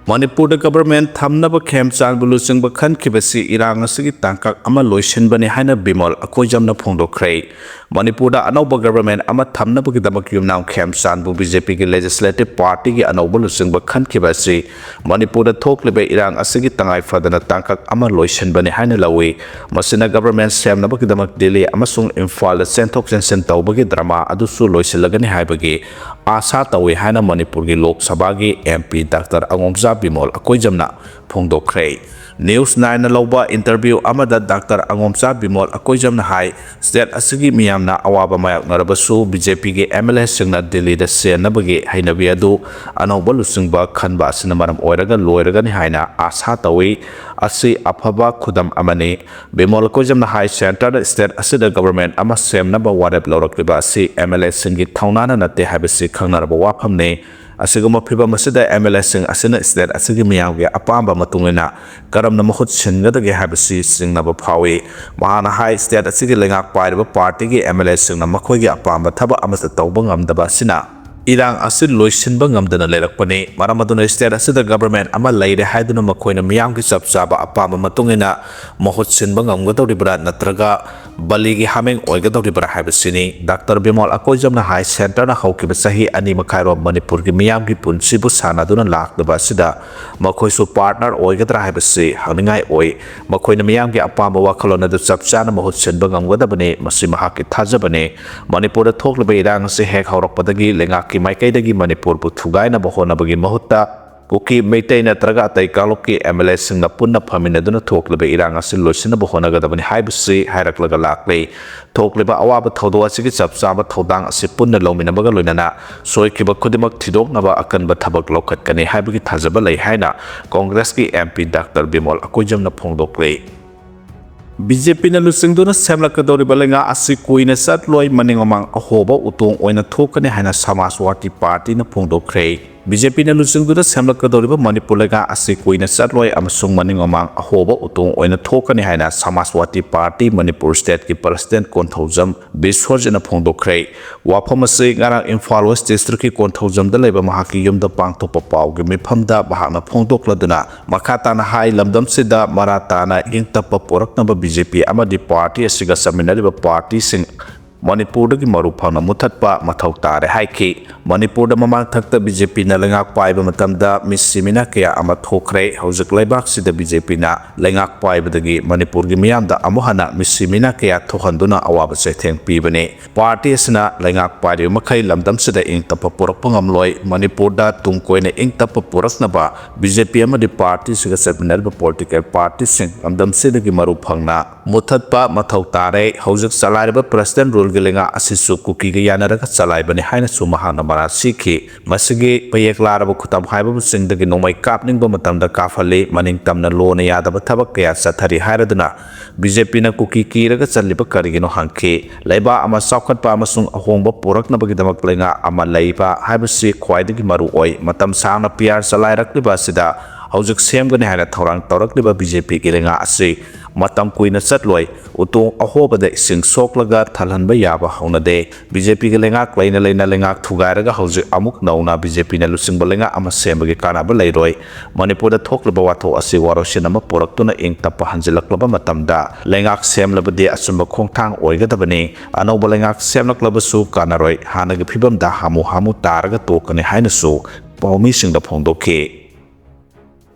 ꯃꯅꯤꯄꯨꯔꯗ ꯒꯕꯔꯃꯦꯟ ꯊꯝꯅꯕ ꯈꯦꯝꯆꯥꯟꯕꯨ ꯂꯨꯆꯤꯡꯕ ꯈꯟꯈꯤꯕꯁꯤ ꯏꯔꯥꯡ ꯑꯁꯤꯒꯤ ꯇꯥꯡꯀꯛ ꯑꯃ ꯂꯣꯏꯁꯤꯟꯕꯅꯤ ꯍꯥꯏꯅ ꯕꯤꯃꯣꯜ ꯑꯀꯣꯏꯖꯝꯅ ꯐꯣꯡꯗꯣꯛꯈ꯭ꯔꯦ꯫ ꯃꯅꯤꯄꯨꯔꯗ ꯑꯅꯧꯕ ꯒꯕꯔꯃꯦꯟ ꯑꯃ ꯊꯝꯅꯕꯒꯤꯗꯃꯛ ꯌꯨꯝꯅꯥꯝ ꯈꯦꯝꯆꯥꯟꯕꯨ ꯕꯤ ꯖꯦ ꯄꯤꯒꯤ ꯂꯦꯖꯤꯁꯂꯦꯇꯤꯚ ꯄꯥꯔꯇꯤꯒꯤ ꯑꯅꯧꯕ ꯂꯨꯆꯤꯡꯕ ꯈꯟꯈꯤꯕ ꯑꯁꯤ ꯃꯅꯤꯄꯨꯔꯗ ꯊꯣꯛꯂꯤꯕ ꯏꯔꯥꯡ ꯑꯁꯤꯒꯤ ꯇꯉꯥꯏ ꯐꯗꯅ ꯇꯥꯡꯀꯛ ꯑꯃ ꯂꯣꯏꯁꯤꯟꯕꯅꯤ ꯍꯥꯏꯅ ꯂꯧꯏ꯫ ꯃꯁꯤꯅ ꯒꯕꯔꯃꯦꯟ ꯁꯦꯝꯅꯕꯒꯤꯗꯃꯛ ꯗꯤꯜꯂꯤ ꯑꯃꯁꯨꯡ ꯏꯝꯐꯥꯜꯗ ꯆꯦꯟꯊꯣꯛ ꯆꯦꯟꯁꯤꯟ ꯇꯧꯕꯒꯤ ꯗ꯭ꯔꯃꯥ ꯑꯗꯨꯁꯨ ꯂꯣꯏꯁꯤꯜꯂꯒꯅꯤ ꯍꯥꯏꯕꯒꯤ ꯑꯥꯁꯥ ꯇꯧꯏ ꯍꯥꯏꯅ ꯃꯅꯤꯄꯨꯔꯒꯤ ꯂꯣꯛ ꯁꯚꯥꯒꯤ M P doctor ꯑꯉꯣꯝꯆꯥ Bimol ꯑꯀꯣꯏꯖꯝꯅ ꯐꯣꯡꯗꯣꯛꯈ꯭ꯔꯦ꯫ News ꯅꯥꯏꯟꯅ ꯂꯧꯕ ꯏꯟꯇꯔꯚ꯭ꯌꯨ ꯑꯃꯗ ꯗꯥꯛꯇꯔ ꯑꯉꯣꯝꯆꯥ ꯕꯤꯃꯣꯜ ꯑꯀꯣꯏꯖꯝꯅ ꯍꯥꯏ, ꯁ꯭ꯇꯦꯠ ꯑꯁꯤꯒꯤ ꯃꯤꯌꯥꯝꯅ ꯑꯋꯥꯕ ꯃꯥꯌꯣꯛꯅꯔꯕꯁꯨ ꯕꯤ ꯖꯦ ꯄꯤꯒꯤ ꯑꯦꯝ ꯑꯦꯜ ꯑꯦꯁꯤꯡꯅ ꯗꯤꯜꯂꯤꯗ ꯆꯦꯟꯅꯕꯒꯤ ꯍꯩꯅꯕꯤ ꯑꯗꯨ ꯑꯅꯧꯕ ꯂꯨꯆꯤꯡꯕ ꯈꯟꯕ ꯑꯁꯤꯅ ꯃꯔꯝ ꯑꯣꯏꯔꯒ ꯂꯣꯏꯔꯒꯅꯤ ꯍꯥꯏꯅ ꯑꯥꯁꯥ ꯇꯧꯏ꯫ ꯑꯁꯤ ꯑꯐꯕ ꯈꯨꯗꯝ ꯑꯃꯅꯤ꯫ ꯕꯤꯃꯣꯜ ꯑꯀꯣꯏꯖꯝꯅ ꯍꯥꯏ, ꯁꯦꯟꯇꯔꯗ ꯁ꯭ꯇꯦꯠ ꯑꯁꯤꯗ ꯒꯕꯔꯃꯦꯟ ꯑꯃ ꯁꯦꯝꯅꯕ ꯋꯥꯔꯦꯞ ꯂꯧꯔꯛꯂꯤꯕ ꯑꯁꯤ ꯑꯦꯝ ꯑꯦꯜ ꯑꯦꯁꯤꯡꯒꯤ ꯊꯧꯅꯥꯅ ꯅꯠꯇꯦ ꯍꯥꯏꯕꯁꯤ ꯈꯪꯅꯔꯕ ꯋꯥꯐꯝꯅꯤ꯫ ꯑꯁꯤꯒꯨꯝꯕ ꯐꯤꯚꯝ ꯑꯁꯤꯗ ꯑꯦꯝ ꯑꯦꯜ ꯑꯦꯁꯤꯡ ꯑꯁꯤꯅ ꯁ꯭ꯇꯦꯠ ꯑꯁꯤꯒꯤ ꯃꯤꯌꯥꯝꯒꯤ ꯑꯄꯥꯝꯕ ꯃꯇꯨꯡ ꯏꯟꯅ ꯀꯔꯝꯅ ꯃꯍꯨꯠ ꯁꯤꯟꯒꯗꯒꯦ ꯍꯥꯏꯕꯁꯤ ꯆꯤꯡꯅꯕ ꯐꯥꯎꯏ꯫ ꯃꯍꯥꯛꯅ ꯍꯥꯏ, ꯁ꯭ꯇꯦꯠ ꯑꯁꯤꯒꯤ ꯂꯩꯉꯥꯛ ꯄꯥꯏꯔꯤꯕ ꯄꯥꯔꯇꯤꯒꯤ ꯑꯦꯝ ꯑꯦꯜ ꯑꯦꯁꯤꯡꯅ ꯃꯈꯣꯏꯒꯤ ꯑꯄꯥꯝꯕ ꯊꯕꯛ ꯑꯃꯠꯇ ꯇꯧꯕ ꯉꯝꯗꯕ ꯑꯁꯤꯅ ꯏꯔꯥꯡ ꯑꯁꯤ ꯂꯣꯏꯁꯤꯟꯕ ꯉꯝꯗꯅ ꯂꯩꯔꯛꯄꯅꯤ꯫ ꯃꯔꯝ ꯑꯗꯨꯅ ꯁ꯭ꯇꯦꯠ ꯑꯁꯤꯗ ꯒꯕꯔꯃꯦꯟ ꯑꯃ ꯂꯩꯔꯦ ꯍꯥꯏꯗꯨꯅ ꯃꯈꯣꯏꯅ ꯃꯤꯌꯥꯝꯒꯤ ꯆꯞ ꯆꯥꯕ ꯑꯄꯥꯝꯕ ꯃꯇꯨꯡ ꯏꯟꯅ ꯃꯍꯨꯠ ꯁꯤꯟꯕ ꯉꯝꯒꯗꯧꯔꯤꯕ꯭ꯔꯥ ꯅꯠꯇ꯭ꯔꯒ ꯕꯂꯤꯒꯤ ꯍꯥꯃꯦꯡ ꯑꯣꯏꯒꯗꯧꯔꯤꯕ꯭ꯔꯥ ꯍꯥꯏꯕꯁꯤꯅꯤ꯫ ꯗꯥꯛꯇꯔ ꯕꯤꯃꯣꯜ ꯑꯀꯣꯏꯖꯝꯅ ꯍꯥꯏ, ꯁꯦꯟꯇꯔꯅ ꯍꯧꯈꯤꯕ ꯆꯍꯤ ꯑꯅꯤ ꯃꯈꯥꯏꯔꯣꯝ ꯃꯅꯤꯄꯨꯔꯒꯤ ꯃꯤꯌꯥꯝꯒꯤ ꯄꯨꯟꯁꯤꯕꯨ ꯁꯥꯟꯅꯗꯨꯅ ꯂꯥꯛꯂꯤꯕ ꯑꯁꯤꯗ ꯃꯈꯣꯏꯁꯨ ꯄꯥꯔꯠꯅꯔ ꯑꯣꯏꯒꯗ꯭ꯔꯥ ꯍꯥꯏꯕꯁꯤ ꯍꯪꯅꯤꯡꯉꯥꯏ ꯑꯣꯏ꯫ ꯃꯈꯣꯏꯅ ꯃꯤꯌꯥꯝꯒꯤ ꯑꯄꯥꯝꯕ ꯋꯥꯈꯜꯂꯣꯟ ꯑꯗꯨ ꯆꯞ ꯆꯥꯅ ꯃꯍꯨꯠ ꯁꯤꯟꯕ ꯉꯝꯒꯗꯕꯅꯤ꯫ ꯃꯁꯤ ꯃꯍꯥꯛꯀꯤ ꯊꯥꯖꯕꯅꯤ꯫ ꯃꯅꯤꯄꯨꯔꯗ ꯊꯣꯛꯂꯤꯕ ꯏꯔꯥꯡ ꯑꯁꯤ ꯍꯦꯛ ꯍꯧꯔꯛꯄꯗꯒꯤ ꯂꯩꯉꯥꯛꯀꯤ ꯃꯥꯏꯀꯩꯗꯒꯤ ꯃꯅꯤꯄꯨꯔꯕꯨ ꯊꯨꯒꯥꯏꯅꯕ ꯍꯣꯠꯅꯕꯒꯤ ꯃꯍꯨꯠꯇ ꯀꯨꯀꯤ, ꯃꯩꯇꯩ ꯅꯠꯇ꯭ꯔꯒ ꯑꯇꯩ ꯀꯥꯡꯂꯨꯞꯀꯤ ꯑꯦꯝ ꯑꯦꯜ ꯑꯦꯁꯤꯡꯅ ꯄꯨꯟꯅ ꯐꯝꯃꯤꯟꯅꯗꯨꯅ ꯊꯣꯛꯂꯤꯕ ꯏꯔꯥꯡ ꯑꯁꯤ ꯂꯣꯏꯁꯤꯟꯅꯕ ꯍꯣꯠꯅꯒꯗꯕꯅꯤ ꯍꯥꯏꯕꯁꯤ ꯍꯥꯏꯔꯛꯂꯒ ꯂꯥꯛꯂꯤ꯫ ꯊꯣꯛꯂꯤꯕ ꯑꯋꯥꯕ ꯊꯧꯗꯣꯛ ꯑꯁꯤꯒꯤ ꯆꯞ ꯆꯥꯕ ꯊꯧꯗꯥꯡ ꯑꯁꯤ ꯄꯨꯟꯅ ꯂꯧꯃꯤꯟꯅꯕꯒ ꯂꯣꯏꯅꯅ ꯁꯣꯏꯈꯤꯕ ꯈꯨꯗꯤꯡꯃꯛ ꯊꯤꯗꯣꯛꯅꯕ ꯑꯀꯟꯕ ꯊꯕꯛ ꯂꯧꯈꯠꯀꯅꯤ ꯍꯥꯏꯕꯒꯤ ꯊꯥꯖꯕ ꯂꯩ ꯍꯥꯏꯅ ꯀꯣꯡꯒ꯭ꯔꯦꯁꯀꯤ ꯑꯦꯝ ꯄꯤ ꯗꯥꯛꯇꯔ ꯕꯤꯃꯣꯜ ꯑꯀꯣꯏꯖꯝꯅ ꯐꯣꯡꯗꯣꯛꯂꯤ꯫ ꯕꯤ ꯖꯦ ꯄꯤꯅ ꯂꯨꯆꯤꯡꯗꯨꯅ ꯁꯦꯝꯂꯛꯀꯗꯧꯔꯤꯕ ꯂꯩꯉꯥꯛ ꯑꯁꯤ ꯀꯨꯏꯅ ꯆꯠꯂꯣꯏ, ꯃꯅꯤꯡ ꯃꯃꯥꯡ ꯑꯍꯣꯕ ꯎꯇꯣꯡ ꯑꯣꯏꯅ ꯊꯣꯛꯀꯅꯤ ꯍꯥꯏꯅ ꯁꯃꯥꯖꯋꯥꯗꯤ ꯄꯥꯔꯇꯤꯅ ꯐꯣꯡꯗꯣꯛꯈ꯭ꯔꯦ꯫ ꯕꯤ ꯖꯦ ꯄꯤꯅ ꯂꯨꯆꯤꯡꯗꯨꯅ ꯁꯦꯝꯂꯛꯀꯗꯧꯔꯤꯕ ꯃꯅꯤꯄꯨꯔ ꯂꯩꯉꯥꯛ ꯑꯁꯤ ꯀꯨꯏꯅ ꯆꯠꯂꯣꯏ ꯑꯃꯁꯨꯡ ꯃꯅꯤꯡ ꯃꯃꯥꯡ ꯑꯍꯣꯕ ꯎꯇꯣꯡ ꯑꯣꯏꯅ ꯊꯣꯛꯀꯅꯤ ꯍꯥꯏꯅ ꯁꯃꯥꯖꯋꯥꯗꯤ ꯄꯥꯔꯇꯤ ꯃꯅꯤꯄꯨꯔ ꯁ꯭ꯇꯦꯠꯀꯤ ꯄ꯭ꯔꯁꯤꯗꯦꯟꯠ ꯀꯣꯟꯊꯧꯖꯝ ꯕꯤꯁ꯭ꯋꯖꯤꯠꯅ ꯐꯣꯡꯗꯣꯛꯈ꯭ꯔꯦ꯫ ꯋꯥꯐꯝ ꯑꯁꯤ ꯉꯔꯥꯡ ꯏꯝꯐꯥꯜ ꯋꯦꯁ꯭ꯠ ꯗꯤꯁꯇ꯭ꯔꯤꯛꯀꯤ ꯀꯣꯟꯊꯧꯖꯝꯗ ꯂꯩꯕ ꯃꯍꯥꯛꯀꯤ ꯌꯨꯝꯗ ꯄꯥꯡꯊꯣꯛꯄ ꯄꯥꯎꯒꯤ ꯃꯤꯐꯝꯗ ꯃꯍꯥꯛꯅ ꯐꯣꯡꯗꯣꯛꯂꯗꯨꯅ ꯃꯈꯥ ꯇꯥꯅ ꯍꯥꯏ, ꯂꯝꯗꯝꯁꯤꯗ ꯃꯔꯥ ꯇꯥꯅ ꯏꯪ ꯇꯞꯄ ꯄꯨꯔꯛꯅꯕ ꯕꯤ ꯖꯦ ꯄꯤ ꯑꯃꯗꯤ ꯄꯥꯔꯇꯤ ꯑꯁꯤꯒ ꯆꯠꯃꯤꯟꯅꯔꯤꯕ ꯄꯥꯔꯇꯤꯁꯤꯡ ꯃꯅꯤꯄꯨꯔꯗꯒꯤ ꯃꯔꯨ ꯐꯪꯅ ꯃꯨꯊꯠꯄ ꯃꯊꯧ ꯇꯥꯔꯦ ꯍꯥꯏꯈꯤ꯫ ꯃꯅꯤꯄꯨꯔꯗ ꯃꯃꯥꯡ ꯊꯛꯇ ꯕꯤ ꯖꯦ ꯄꯤꯅ ꯂꯩꯉꯥꯛ ꯄꯥꯏꯕ ꯃꯇꯝꯗ ꯃꯤꯁꯤ ꯃꯤꯅꯥ ꯀꯌꯥ ꯑꯃ ꯊꯣꯛꯈ꯭ꯔꯦ꯫ ꯍꯧꯖꯤꯛ ꯂꯩꯕꯥꯛꯁꯤꯗ ꯕꯤ ꯖꯦ ꯄꯤꯅ ꯂꯩꯉꯥꯛ ꯄꯥꯏꯕꯗꯒꯤ ꯃꯅꯤꯄꯨꯔꯒꯤ ꯃꯤꯌꯥꯝꯗ ꯑꯃꯨꯛ ꯍꯟꯅ ꯃꯤꯁꯤ ꯃꯤꯅꯥ ꯀꯌꯥ ꯊꯣꯛꯍꯟꯗꯨꯅ ꯑꯋꯥꯕ ꯆꯩꯊꯦꯡ ꯄꯤꯕꯅꯤ꯫ ꯄꯥꯔꯇꯤ ꯑꯁꯤꯅ ꯂꯩꯉꯥꯛ ꯄꯥꯏꯔꯤꯕ ꯃꯈꯩ ꯂꯝꯗꯝꯁꯤꯗ ꯏꯪ ꯇꯞꯄ ꯄꯨꯔꯛꯄ ꯉꯝꯂꯣꯏ꯫ ꯃꯅꯤꯄꯨꯔꯗ ꯇꯨꯡ ꯀꯣꯏꯅ ꯏꯪ ꯇꯞꯄ ꯄꯨꯔꯛꯅꯕ ꯕꯤ ꯖꯦ ꯄꯤ ꯑꯃꯗꯤ ꯄꯥꯔꯇꯤꯁꯤꯒ ꯆꯠꯃꯤꯟꯅꯔꯤꯕ ꯄꯣꯂꯤꯇꯤꯀꯦꯜ ꯄꯥꯔꯇꯤꯁꯤꯡ ꯂꯝꯗꯝꯁꯤꯗꯒꯤ ꯃꯔꯨ ꯐꯪꯅ ꯃꯨꯊꯠꯄ ꯃꯊꯧ ꯇꯥꯔꯦ꯫ ꯍꯧꯖꯤꯛ ꯆꯂꯥꯏꯔꯤꯕ ꯄ꯭ꯔꯁꯤꯗꯦꯟꯠ ꯔꯨꯜꯒꯤ ꯂꯩꯉꯥꯛ ꯑꯁꯤꯁꯨ ꯀꯨꯀꯤꯒ ꯌꯥꯅꯔꯒ ꯆꯂꯥꯏꯕꯅꯤ ꯍꯥꯏꯅꯁꯨ ꯃꯍꯥꯛꯅ ꯃꯔꯥꯜ ꯁꯤꯈꯤ꯫ ꯃꯁꯤꯒꯤ ꯃꯌꯦꯛ ꯂꯥꯔꯕ ꯈꯨꯗꯝ ꯍꯥꯏꯕꯕꯨ ꯆꯤꯡꯗꯒꯤ ꯅꯣꯡꯃꯩ ꯀꯥꯞꯅꯤꯡꯕ ꯃꯇꯝꯗ ꯀꯥꯞꯍꯜꯂꯤ, ꯃꯅꯤꯡ ꯇꯝꯅ ꯂꯣꯟꯅ ꯌꯥꯗꯕ ꯊꯕꯛ ꯀꯌꯥ ꯆꯠꯊꯔꯤ ꯍꯥꯏꯔꯗꯨꯅ ꯕꯤ ꯖꯦ ꯄꯤꯅ ꯀꯨꯀꯤ ꯀꯤꯔꯒ ꯆꯠꯂꯤꯕ ꯀꯔꯤꯒꯤꯅꯣ ꯍꯪꯈꯤ꯫ ꯂꯩꯕꯥꯛ ꯑꯃ ꯆꯥꯎꯈꯠꯄ ꯑꯃꯁꯨꯡ ꯑꯍꯣꯡꯕ ꯄꯨꯔꯛꯅꯕꯒꯤꯗꯃꯛ ꯂꯩꯉꯥꯛ ꯑꯃ ꯂꯩꯕ ꯍꯥꯏꯕꯁꯤ ꯈ꯭ꯋꯥꯏꯗꯒꯤ ꯃꯔꯨ ꯑꯣꯏ꯫ ꯃꯇꯝ ꯁꯥꯡꯅ ꯄꯤ ꯑꯥꯔ ꯆꯂꯥꯏꯔꯛꯂꯤꯕ ꯑꯁꯤꯗ ꯍꯧꯖꯤꯛ ꯁꯦꯝꯒꯅꯤ ꯍꯥꯏꯅ ꯊꯧꯔꯥꯡ ꯇꯧꯔꯛꯂꯤꯕ ꯕꯤ ꯖꯦ ꯄꯤꯒꯤ ꯂꯩꯉꯥꯛ ꯑꯁꯤ ꯃꯇꯝ ꯀꯨꯏꯅ ꯆꯠꯂꯣꯏ꯫ ꯎꯇꯣꯡ ꯑꯍꯣꯕꯗ ꯏꯁꯤꯡ ꯁꯣꯛꯂꯒ ꯊꯜꯍꯟꯕ ꯌꯥꯕ ꯍꯧꯅꯗꯦ꯫ ꯕꯤ ꯖꯦ ꯄꯤꯒꯤ ꯂꯩꯉꯥꯛ ꯂꯩꯅ ꯂꯩꯅ ꯂꯩꯉꯥꯛ ꯊꯨꯒꯥꯏꯔꯒ ꯍꯧꯖꯤꯛ ꯑꯃꯨꯛ ꯅꯧꯅ ꯕꯤ ꯖꯦ ꯄꯤꯅ ꯂꯨꯆꯤꯡꯕ ꯂꯩꯉꯥꯛ ꯑꯃ ꯁꯦꯝꯕꯒꯤ ꯀꯥꯟꯅꯕ ꯂꯩꯔꯣꯏ꯫ ꯃꯅꯤꯄꯨꯔꯗ ꯊꯣꯛꯂꯤꯕ ꯋꯥꯊꯣꯛ ꯑꯁꯤ ꯋꯥꯔꯣꯏꯁꯤꯟ ꯑꯃ ꯄꯨꯔꯛꯇꯨꯅ ꯏꯪ ꯇꯞꯄ ꯍꯟꯖꯤꯜꯂꯛꯂꯕ ꯃꯇꯝꯗ ꯂꯩꯉꯥꯛ ꯁꯦꯝꯂꯕꯗꯤ ꯑꯆꯨꯝꯕ ꯈꯣꯡꯊꯥꯡ ꯑꯣꯏꯒꯗꯕꯅꯤ꯫ ꯑꯅꯧꯕ ꯂꯩꯉꯥꯛ ꯁꯦꯝꯂꯛꯂꯕꯁꯨ ꯀꯥꯟꯅꯔꯣꯏ, ꯍꯥꯟꯅꯒꯤ ꯐꯤꯕꯝꯗ ꯍꯥꯃꯨ ꯍꯥꯃꯨ ꯇꯥꯔꯒ ꯇꯣꯛꯀꯅꯤ ꯍꯥꯏꯅꯁꯨ ꯄꯥꯎꯃꯤꯁꯤꯡꯗ ꯐꯣꯡꯗꯣꯛꯈꯤ꯫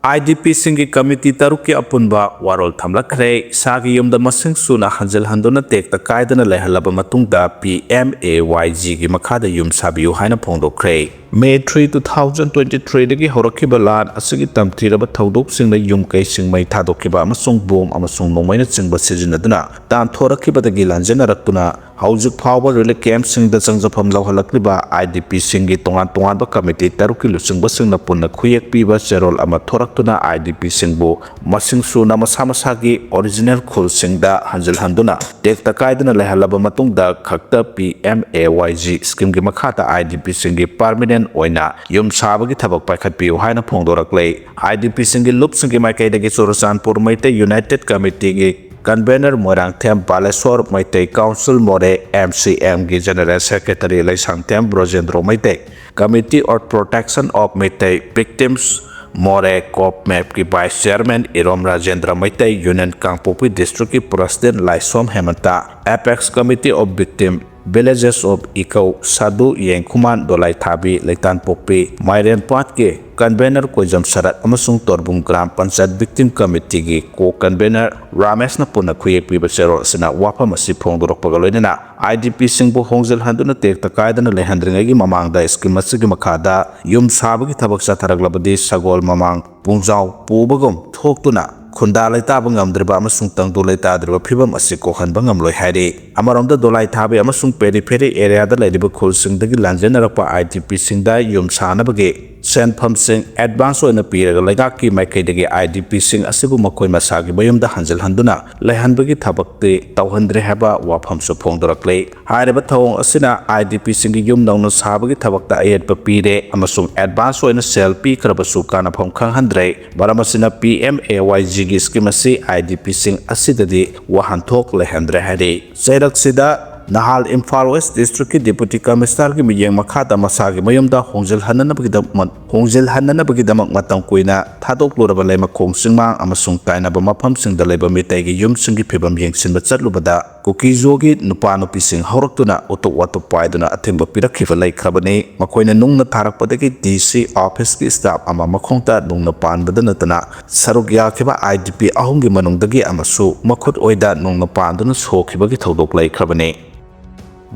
ꯑꯥꯏ ꯗꯤ ꯄꯤꯁꯤꯡꯒꯤ ꯀꯃꯤꯇꯤ ꯇꯔꯨꯛꯀꯤ ꯑꯄꯨꯟꯕ ꯋꯥꯔꯣꯜ ꯊꯝꯂꯛꯈ꯭ꯔꯦ꯫ ꯏꯁꯥꯒꯤ ꯌꯨꯝꯗ ꯃꯁꯤꯡ ꯁꯨꯅ ꯍꯟꯖꯤꯜ ꯍꯟꯗꯨꯅ ꯇꯦꯛꯇ ꯀꯥꯏꯗꯅ ꯂꯩꯍꯜꯂꯕ ꯃꯇꯨꯡꯗ ꯄꯤ ꯑꯦꯝ ꯑꯦ ꯋꯥꯏ ꯖꯤꯒꯤ ꯃꯈꯥꯗ ꯌꯨꯝ ꯁꯥꯕꯤꯌꯨ ꯍꯥꯏꯅ ꯐꯣꯡꯗꯣꯛꯈ꯭ꯔꯦ꯫ May three, two thousand twenty-threeꯗꯒꯤ ꯍꯧꯔꯛꯈꯤꯕ ꯂꯥꯟ ꯑꯁꯤꯒꯤ ꯇꯝꯊꯤꯔꯕ ꯊꯧꯗꯣꯛꯁꯤꯡꯅ ꯌꯨꯝ ꯀꯩꯁꯤꯡ ꯃꯩ ꯊꯥꯗꯣꯛꯈꯤꯕ ꯑꯃꯁꯨꯡ ꯕꯣꯝ ꯑꯃꯁꯨꯡ ꯅꯣꯡꯃꯩꯅꯆꯤꯡꯕ ꯁꯤꯖꯤꯟꯅꯗꯨꯅ ꯇꯥꯟꯊꯣꯔꯛꯈꯤꯕꯗꯒꯤ ꯂꯥꯟꯖꯦꯟꯅꯔꯛꯇꯨꯅ ꯍꯧꯖꯤꯛ ꯐꯥꯎꯕ ꯔꯤꯂꯤꯐ ꯀꯦꯝꯞꯁꯤꯡꯗ ꯆꯪꯖꯐꯝ ꯂꯧꯍꯜꯂꯛꯂꯤꯕ ꯑꯥꯏ ꯗꯤ ꯄꯤꯁꯤꯡꯒꯤ ꯇꯣꯉꯥꯟ ꯇꯣꯉꯥꯟꯕ ꯀꯃꯤꯇꯤ ꯇꯔꯨꯛꯀꯤ ꯂꯨꯆꯤꯡꯕꯁꯤꯡꯅ ꯄꯨꯟꯅ ꯈꯨꯌꯦꯛ ꯄꯤꯕ ꯆꯦꯔꯣꯜ ꯑꯃ ꯊꯣꯔꯛꯇꯨꯅ ꯑꯥꯏ ꯗꯤ ꯄꯤꯁꯤꯡꯕꯨ ꯃꯁꯤꯡ ꯁꯨꯅ ꯃꯁꯥ ꯃꯁꯥꯒꯤ ꯑꯣꯔꯤꯖꯤꯅꯦꯜ ꯈꯨꯜꯁꯤꯡꯗ ꯍꯟꯖꯤꯜꯍꯟꯗꯨꯅ ꯇꯦꯛꯇ ꯀꯥꯏꯗꯅ ꯂꯩꯍꯜꯂꯕ ꯃꯇꯨꯡꯗ ꯈꯛꯇ P M A Y G ꯁ꯭ꯀꯤꯝꯒꯤ ꯃꯈꯥꯗ ꯑꯥꯏ ꯗꯤ ꯄꯤꯁꯤꯡꯒꯤ ꯄꯔꯃꯤꯅꯦꯟ ꯑꯣꯏꯅ ꯌꯨꯝ ꯁꯥꯕꯒꯤ ꯊꯕꯛ ꯄꯥꯏꯈꯠꯄꯤꯌꯨ ꯍꯥꯏꯅ ꯐꯣꯡꯗꯣꯔꯛꯂꯦ꯫ ꯑꯥꯏ ꯗꯤ ꯄꯤꯁꯤꯡꯒꯤ ꯂꯨꯞꯁꯤꯡꯒꯤ ꯃꯥꯏꯀꯩꯗꯒꯤ ꯆꯨꯔꯆꯥꯟꯄꯨꯔ ꯃꯩꯇꯩ ꯌꯨꯅꯥꯏꯇꯦꯗ ꯀꯃꯤꯇꯤꯒꯤ convener Moirangthem Baleshor Meitei council Moreh M C ꯑꯦꯝꯒꯤ general secretary Leishangthem Brojendro Meitei, committee on protection of Meitei victims Moreh ꯀꯣꯞꯃꯦꯞꯀꯤ vice chairman Irom Rajendra Meitei, union Kangpokpi ꯗꯤꯁꯇ꯭ꯔꯤꯛꯀꯤ president Laishom Hemant, apex committee of victim villages of Ikou, Sadu Yengkhuman Dolaithabi Leitanpokpi, ꯃꯥꯏꯔꯦꯟꯄꯥꯠꯀꯤ ꯀꯟꯚꯦꯅꯔ ꯀꯣꯏꯖꯝ ꯁꯔꯠ ꯑꯃꯁꯨꯡ ꯇꯣꯔꯕꯨꯡ ꯒ꯭ꯔꯥꯝ ꯄꯟꯆꯥꯌꯠ ꯚꯤꯛꯇꯤꯝ ꯀꯃꯤꯇꯤꯒꯤ ꯀꯣ ꯀꯟꯚꯦꯅꯔ ꯔꯥꯃꯦꯁꯅ ꯄꯨꯟꯅ ꯈꯨꯌꯦꯛ ꯄꯤꯕ ꯆꯦꯔꯣꯜ ꯑꯁꯤꯅ ꯋꯥꯐꯝ ꯑꯁꯤ ꯐꯣꯡꯗꯣꯔꯛꯄꯒ ꯂꯣꯏꯅꯅ ꯑꯥꯏ ꯗꯤ ꯄꯤꯁꯤꯡꯕꯨ ꯍꯣꯡꯖꯤꯜꯍꯟꯗꯨꯅ ꯇꯦꯛꯇ ꯀꯥꯏꯗꯅ ꯂꯩꯍꯟꯗ꯭ꯔꯤꯉꯩꯒꯤ ꯃꯃꯥꯡꯗ ꯁ꯭ꯀꯤꯝ ꯑꯁꯤꯒꯤ ꯃꯈꯥꯗ ꯌꯨꯝ ꯁꯥꯕꯒꯤ ꯊꯕꯛ ꯆꯠꯊꯔꯛꯂꯕꯗꯤ ꯁꯒꯣꯜ ꯃꯃꯥꯡ ꯄꯨꯡꯖꯥꯎ ꯄꯨꯕꯒꯨꯝ ꯊꯣꯛꯇꯨꯅ ꯈꯨꯟꯗꯥ ꯂꯩꯇꯥꯕ ꯉꯝꯗ꯭ꯔꯤꯕ ꯑꯃꯁꯨꯡ ꯇꯪꯗꯨ ꯂꯩꯇꯥꯗ꯭ꯔꯤꯕ ꯐꯤꯕꯝ ꯑꯁꯤ ꯀꯣꯛꯍꯟꯕ ꯉꯝꯂꯣꯏ ꯍꯥꯏꯔꯤ꯫ ꯑꯃꯔꯣꯝꯗ ꯗꯣꯂꯥꯏ ꯊꯥꯕꯤ ꯑꯃꯁꯨꯡ ꯄꯦꯔꯤꯐꯦꯔꯤ ꯑꯦꯔꯤꯌꯥꯗ ꯂꯩꯔꯤꯕ ꯈꯨꯜꯁꯤꯡꯗꯒꯤ ꯂꯥꯟꯖꯦꯟꯅꯔꯛꯄ ꯑꯥꯏ ꯗꯤ ꯄꯤꯁꯤꯡꯗ ꯌꯨꯝ ꯁꯥꯅꯕꯒꯤ ꯁꯦꯟꯐꯝꯁꯤꯡ ꯑꯦꯗꯚꯥꯟꯁ ꯑꯣꯏꯅ ꯄꯤꯔꯒ ꯂꯩꯉꯥꯛꯀꯤ ꯃꯥꯏꯀꯩꯗꯒꯤ ꯑꯥꯏ ꯗꯤ ꯄꯤꯁꯤꯡ ꯑꯁꯤꯕꯨ ꯃꯈꯣꯏ ꯃꯁꯥꯒꯤ ꯃꯌꯨꯝꯗ ꯍꯟꯖꯤꯜꯍꯟꯗꯨꯅ ꯂꯩꯍꯟꯕꯒꯤ ꯊꯕꯛꯇꯤ ꯇꯧꯍꯟꯗ꯭ꯔꯦ ꯍꯥꯏꯕ ꯋꯥꯐꯝꯁꯨ ꯐꯣꯡꯗꯣꯔꯛꯂꯤ꯫ ꯍꯥꯏꯔꯤꯕ ꯊꯧꯑꯣꯡ ꯑꯁꯤꯅ ꯑꯥꯏ ꯗꯤ ꯄꯤꯁꯤꯡꯒꯤ ꯌꯨꯝ ꯅꯧꯅ ꯁꯥꯕꯒꯤ ꯊꯕꯛꯇ ꯑꯌꯦꯠꯄ ꯄꯤꯔꯦ ꯑꯃꯁꯨꯡ ꯑꯦꯗꯚꯥꯟꯁ ꯑꯣꯏꯅ ꯁꯦꯜ ꯄꯤꯈ꯭ꯔꯕꯁꯨ ꯀꯥꯟꯅꯐꯝ ꯈꯪꯍꯟꯗ꯭ꯔꯦ꯫ ꯃꯔꯝ ꯑꯁꯤꯅ P M A Y ꯖꯤꯒꯤ scheme ꯑꯁꯤ ꯑꯥꯏ ꯗꯤ ꯄꯤꯁꯤꯡ ꯑꯁꯤꯗꯗꯤ ꯋꯥꯍꯟꯊꯣꯛ ꯂꯩꯍꯟꯗ꯭ꯔꯦ ꯍꯥꯏꯔꯤ꯫ ꯆꯩꯔꯛꯁꯤꯗ ꯅꯍꯥꯜ ꯏꯝꯐꯥꯜ ꯋꯦꯁ ꯗꯤꯁꯇ꯭ꯔꯤꯛꯀꯤ ꯗꯤꯄꯨꯇꯤ ꯀꯃꯤꯁꯅꯔꯒꯤ ꯃꯤꯠꯌꯦꯡ ꯃꯈꯥꯗ ꯃꯁꯥꯒꯤ ꯃꯌꯨꯝꯗ ꯍꯣꯡꯖꯤꯜꯍꯟꯅꯅꯕꯒꯤꯗꯃꯛ ꯍꯣꯡꯖꯤꯜꯍꯟꯅꯅꯕꯒꯤꯗꯃꯛ ꯃꯇꯝ ꯀꯨꯏꯅ ꯊꯥꯗꯣꯛꯂꯨꯔꯕ ꯂꯩꯃꯈꯣꯡ ꯆꯤꯡꯃꯥꯡ ꯑꯃꯁꯨꯡ ꯇꯥꯏꯅꯕ ꯃꯐꯝꯁꯤꯡꯗ ꯂꯩꯕ ꯃꯤꯇꯩꯒꯤ ꯌꯨꯝꯁꯤꯡꯒꯤ ꯐꯤꯕꯝ ꯌꯦꯡꯁꯤꯟꯕ ꯆꯠꯂꯨꯕꯗ ꯀꯨꯀꯤꯖꯣꯒꯤ ꯅꯨꯄꯥ ꯅꯨꯄꯤꯁꯤꯡ ꯍꯧꯔꯛꯇꯨꯅ ꯎꯇꯨꯞ ꯋꯥꯇꯨꯞ ꯄꯥꯏꯗꯨꯅ ꯑꯊꯤꯡꯕ ꯄꯤꯔꯛꯈꯤꯕ ꯂꯩꯈ꯭ꯔꯕꯅꯤ꯫ ꯃꯈꯣꯏꯅ ꯅꯨꯡꯅ ꯊꯥꯔꯛꯄꯗꯒꯤ ꯗꯤ ꯁꯤ ꯑꯣꯐꯤꯁꯀꯤ ꯁ꯭ꯇꯥꯐ ꯑꯃ ꯃꯈꯣꯡꯗ ꯅꯨꯡꯅ ꯄꯥꯟꯕꯗ ꯅꯠꯇꯅ ꯁꯔꯨꯛ ꯌꯥꯈꯤꯕ ꯑꯥꯏ ꯗꯤ ꯄꯤ ꯑꯍꯨꯝꯒꯤ ꯃꯅꯨꯡꯗꯒꯤ ꯑꯃꯁꯨ ꯃꯈꯨꯠ ꯑꯣꯏꯗ ꯅꯨꯡꯅ ꯄꯥꯟꯗꯨꯅ ꯁꯣꯛꯈꯤꯕꯒꯤ ꯊꯧꯗꯣꯛ ꯂꯩꯈ꯭ꯔꯕꯅꯤ꯫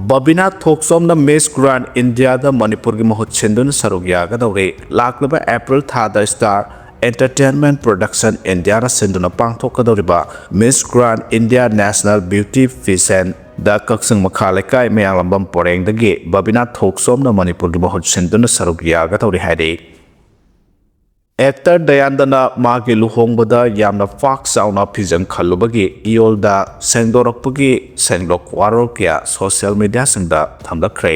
ꯕꯕꯤꯅꯥ ꯊꯣꯛꯆꯣꯝꯅ ꯃꯤꯁ ꯒ꯭ꯔꯥꯟ ꯏꯟꯗꯤꯌꯥꯗ ꯃꯅꯤꯄꯨꯔꯒꯤ ꯃꯍꯨꯠ ꯁꯤꯟꯗꯨꯅ ꯁꯔꯨꯛ ꯌꯥꯒꯗꯧꯔꯤ꯫ ꯂꯥꯛꯂꯤꯕ ꯑꯦꯄ꯭ꯔꯤꯜ ꯊꯥꯗ ꯁ꯭ꯇꯥꯔ ꯑꯦꯟꯇꯔꯇꯦꯟꯃꯦꯟ ꯄ꯭ꯔꯣꯗꯛꯁꯟ ꯏꯟꯗꯤꯌꯥꯅ ꯁꯤꯟꯗꯨꯅ ꯄꯥꯡꯊꯣꯛꯀꯗꯧꯔꯤꯕ ꯃꯤꯁ ꯒ꯭ꯔꯥꯟ ꯏꯟꯗꯤꯌꯥ ꯅꯦꯁꯅꯦꯜ ꯕ꯭ꯌꯨꯇꯤ ꯐꯤꯁꯟ ꯗ ꯀꯛꯆꯤꯡ ꯃꯈꯥ ꯂꯩꯀꯥꯏ ꯃꯌꯥꯡꯂꯝꯕꯝ ꯄꯔꯦꯡꯗꯒꯤ ꯕꯕꯤꯅꯥ ꯊꯣꯛꯆꯣꯝꯅ ꯃꯅꯤꯄꯨꯔꯒꯤ ꯃꯍꯨꯠ ꯁꯤꯟꯗꯨꯅ ꯁꯔꯨꯛ ꯌꯥꯒꯗꯧꯔꯤ ꯍꯥꯏꯔꯤ꯫ ꯑꯦꯛꯇꯔ ꯗꯌꯥꯟꯗꯅ ꯃꯥꯒꯤ ꯂꯨꯍꯣꯡꯕꯗ ꯌꯥꯝꯅ ꯄꯥꯛ ꯆꯥꯎꯅ ꯐꯤꯖꯪ ꯈꯜꯂꯨꯕꯒꯤ ꯏꯌꯣꯜꯗ ꯁꯦꯡꯗꯣꯔꯛꯄꯒꯤ ꯁꯦꯡꯗꯣꯛ ꯋꯥꯔꯣꯜ ꯀꯌꯥ ꯁꯣꯁꯤꯌꯦꯜ ꯃꯤꯗꯤꯌꯥꯁꯤꯡꯗ ꯊꯝꯂꯛꯈ꯭ꯔꯦ꯫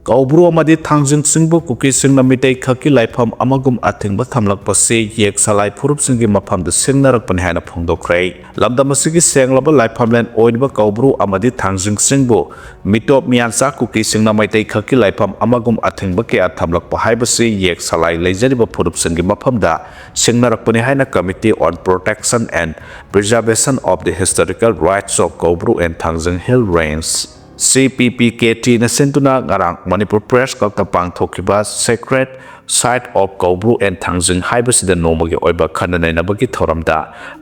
ꯀꯧꯕ꯭ꯔꯨ ꯑꯃꯗꯤ ꯊꯥꯡꯖꯤꯡ ꯆꯤꯡꯕꯨ ꯀꯨꯀꯤꯁꯤꯡꯅ ꯃꯤꯇꯩ ꯈꯛꯀꯤ ꯂꯥꯏꯐꯝ ꯑꯃꯒꯨꯝ ꯑꯊꯤꯡꯕ ꯊꯝꯂꯛꯄꯁꯤ ꯌꯦꯛ ꯁꯂꯥꯏ ꯐꯨꯔꯨꯞꯁꯤꯡꯒꯤ ꯃꯐꯝꯗ ꯁꯤꯡꯅꯔꯛꯄꯅꯤ ꯍꯥꯏꯅ ꯐꯣꯡꯗꯣꯛꯈ꯭ꯔꯦ꯫ ꯂꯝꯗꯝ ꯑꯁꯤꯒꯤ ꯁꯦꯡꯂꯕ ꯂꯥꯏꯐꯝꯂꯦꯟ ꯑꯣꯏꯔꯤꯕ ꯀꯧꯕ꯭ꯔꯨ ꯑꯃꯗꯤ ꯊꯥꯡꯖꯤꯡ ꯆꯤꯡꯕꯨ ꯃꯤꯇꯣꯞ ꯃꯤꯌꯥꯟꯆꯥ ꯀꯨꯀꯤꯁꯤꯡꯅ ꯃꯩꯇꯩ ꯈꯛꯀꯤ ꯂꯥꯏꯐꯝ ꯑꯃꯒꯨꯝ ꯑꯊꯤꯡꯕ ꯀꯌꯥ ꯊꯝꯂꯛꯄ ꯍꯥꯏꯕꯁꯤ ꯌꯦꯛ ꯁꯂꯥꯏ ꯂꯩꯖꯔꯤꯕ ꯐꯨꯔꯨꯞꯁꯤꯡꯒꯤ ꯃꯐꯝꯗ ꯁꯤꯡꯅꯔꯛꯄꯅꯤ ꯍꯥꯏꯅ Committee on Protection and Preservation of the Historical Rights of Kaubru and Thangjing Hill Range, C P P K T ꯅ ꯁꯤꯟꯗꯨꯅ ꯉꯔꯥꯡ ꯃꯅꯤꯄꯨꯔ ꯄ꯭ꯔꯦꯁ ꯀ꯭ꯂꯕꯇ ꯄꯥꯡꯊꯣꯛꯈꯤꯕ Sacred Site of Kaubru and Thangjing ꯍꯥꯏꯕꯁꯤꯗ ꯅꯣꯡꯃꯒꯤ ꯑꯣꯏꯕ ꯈꯟꯅ ꯅꯩꯅꯕꯒꯤ ꯊꯧꯔꯝꯗ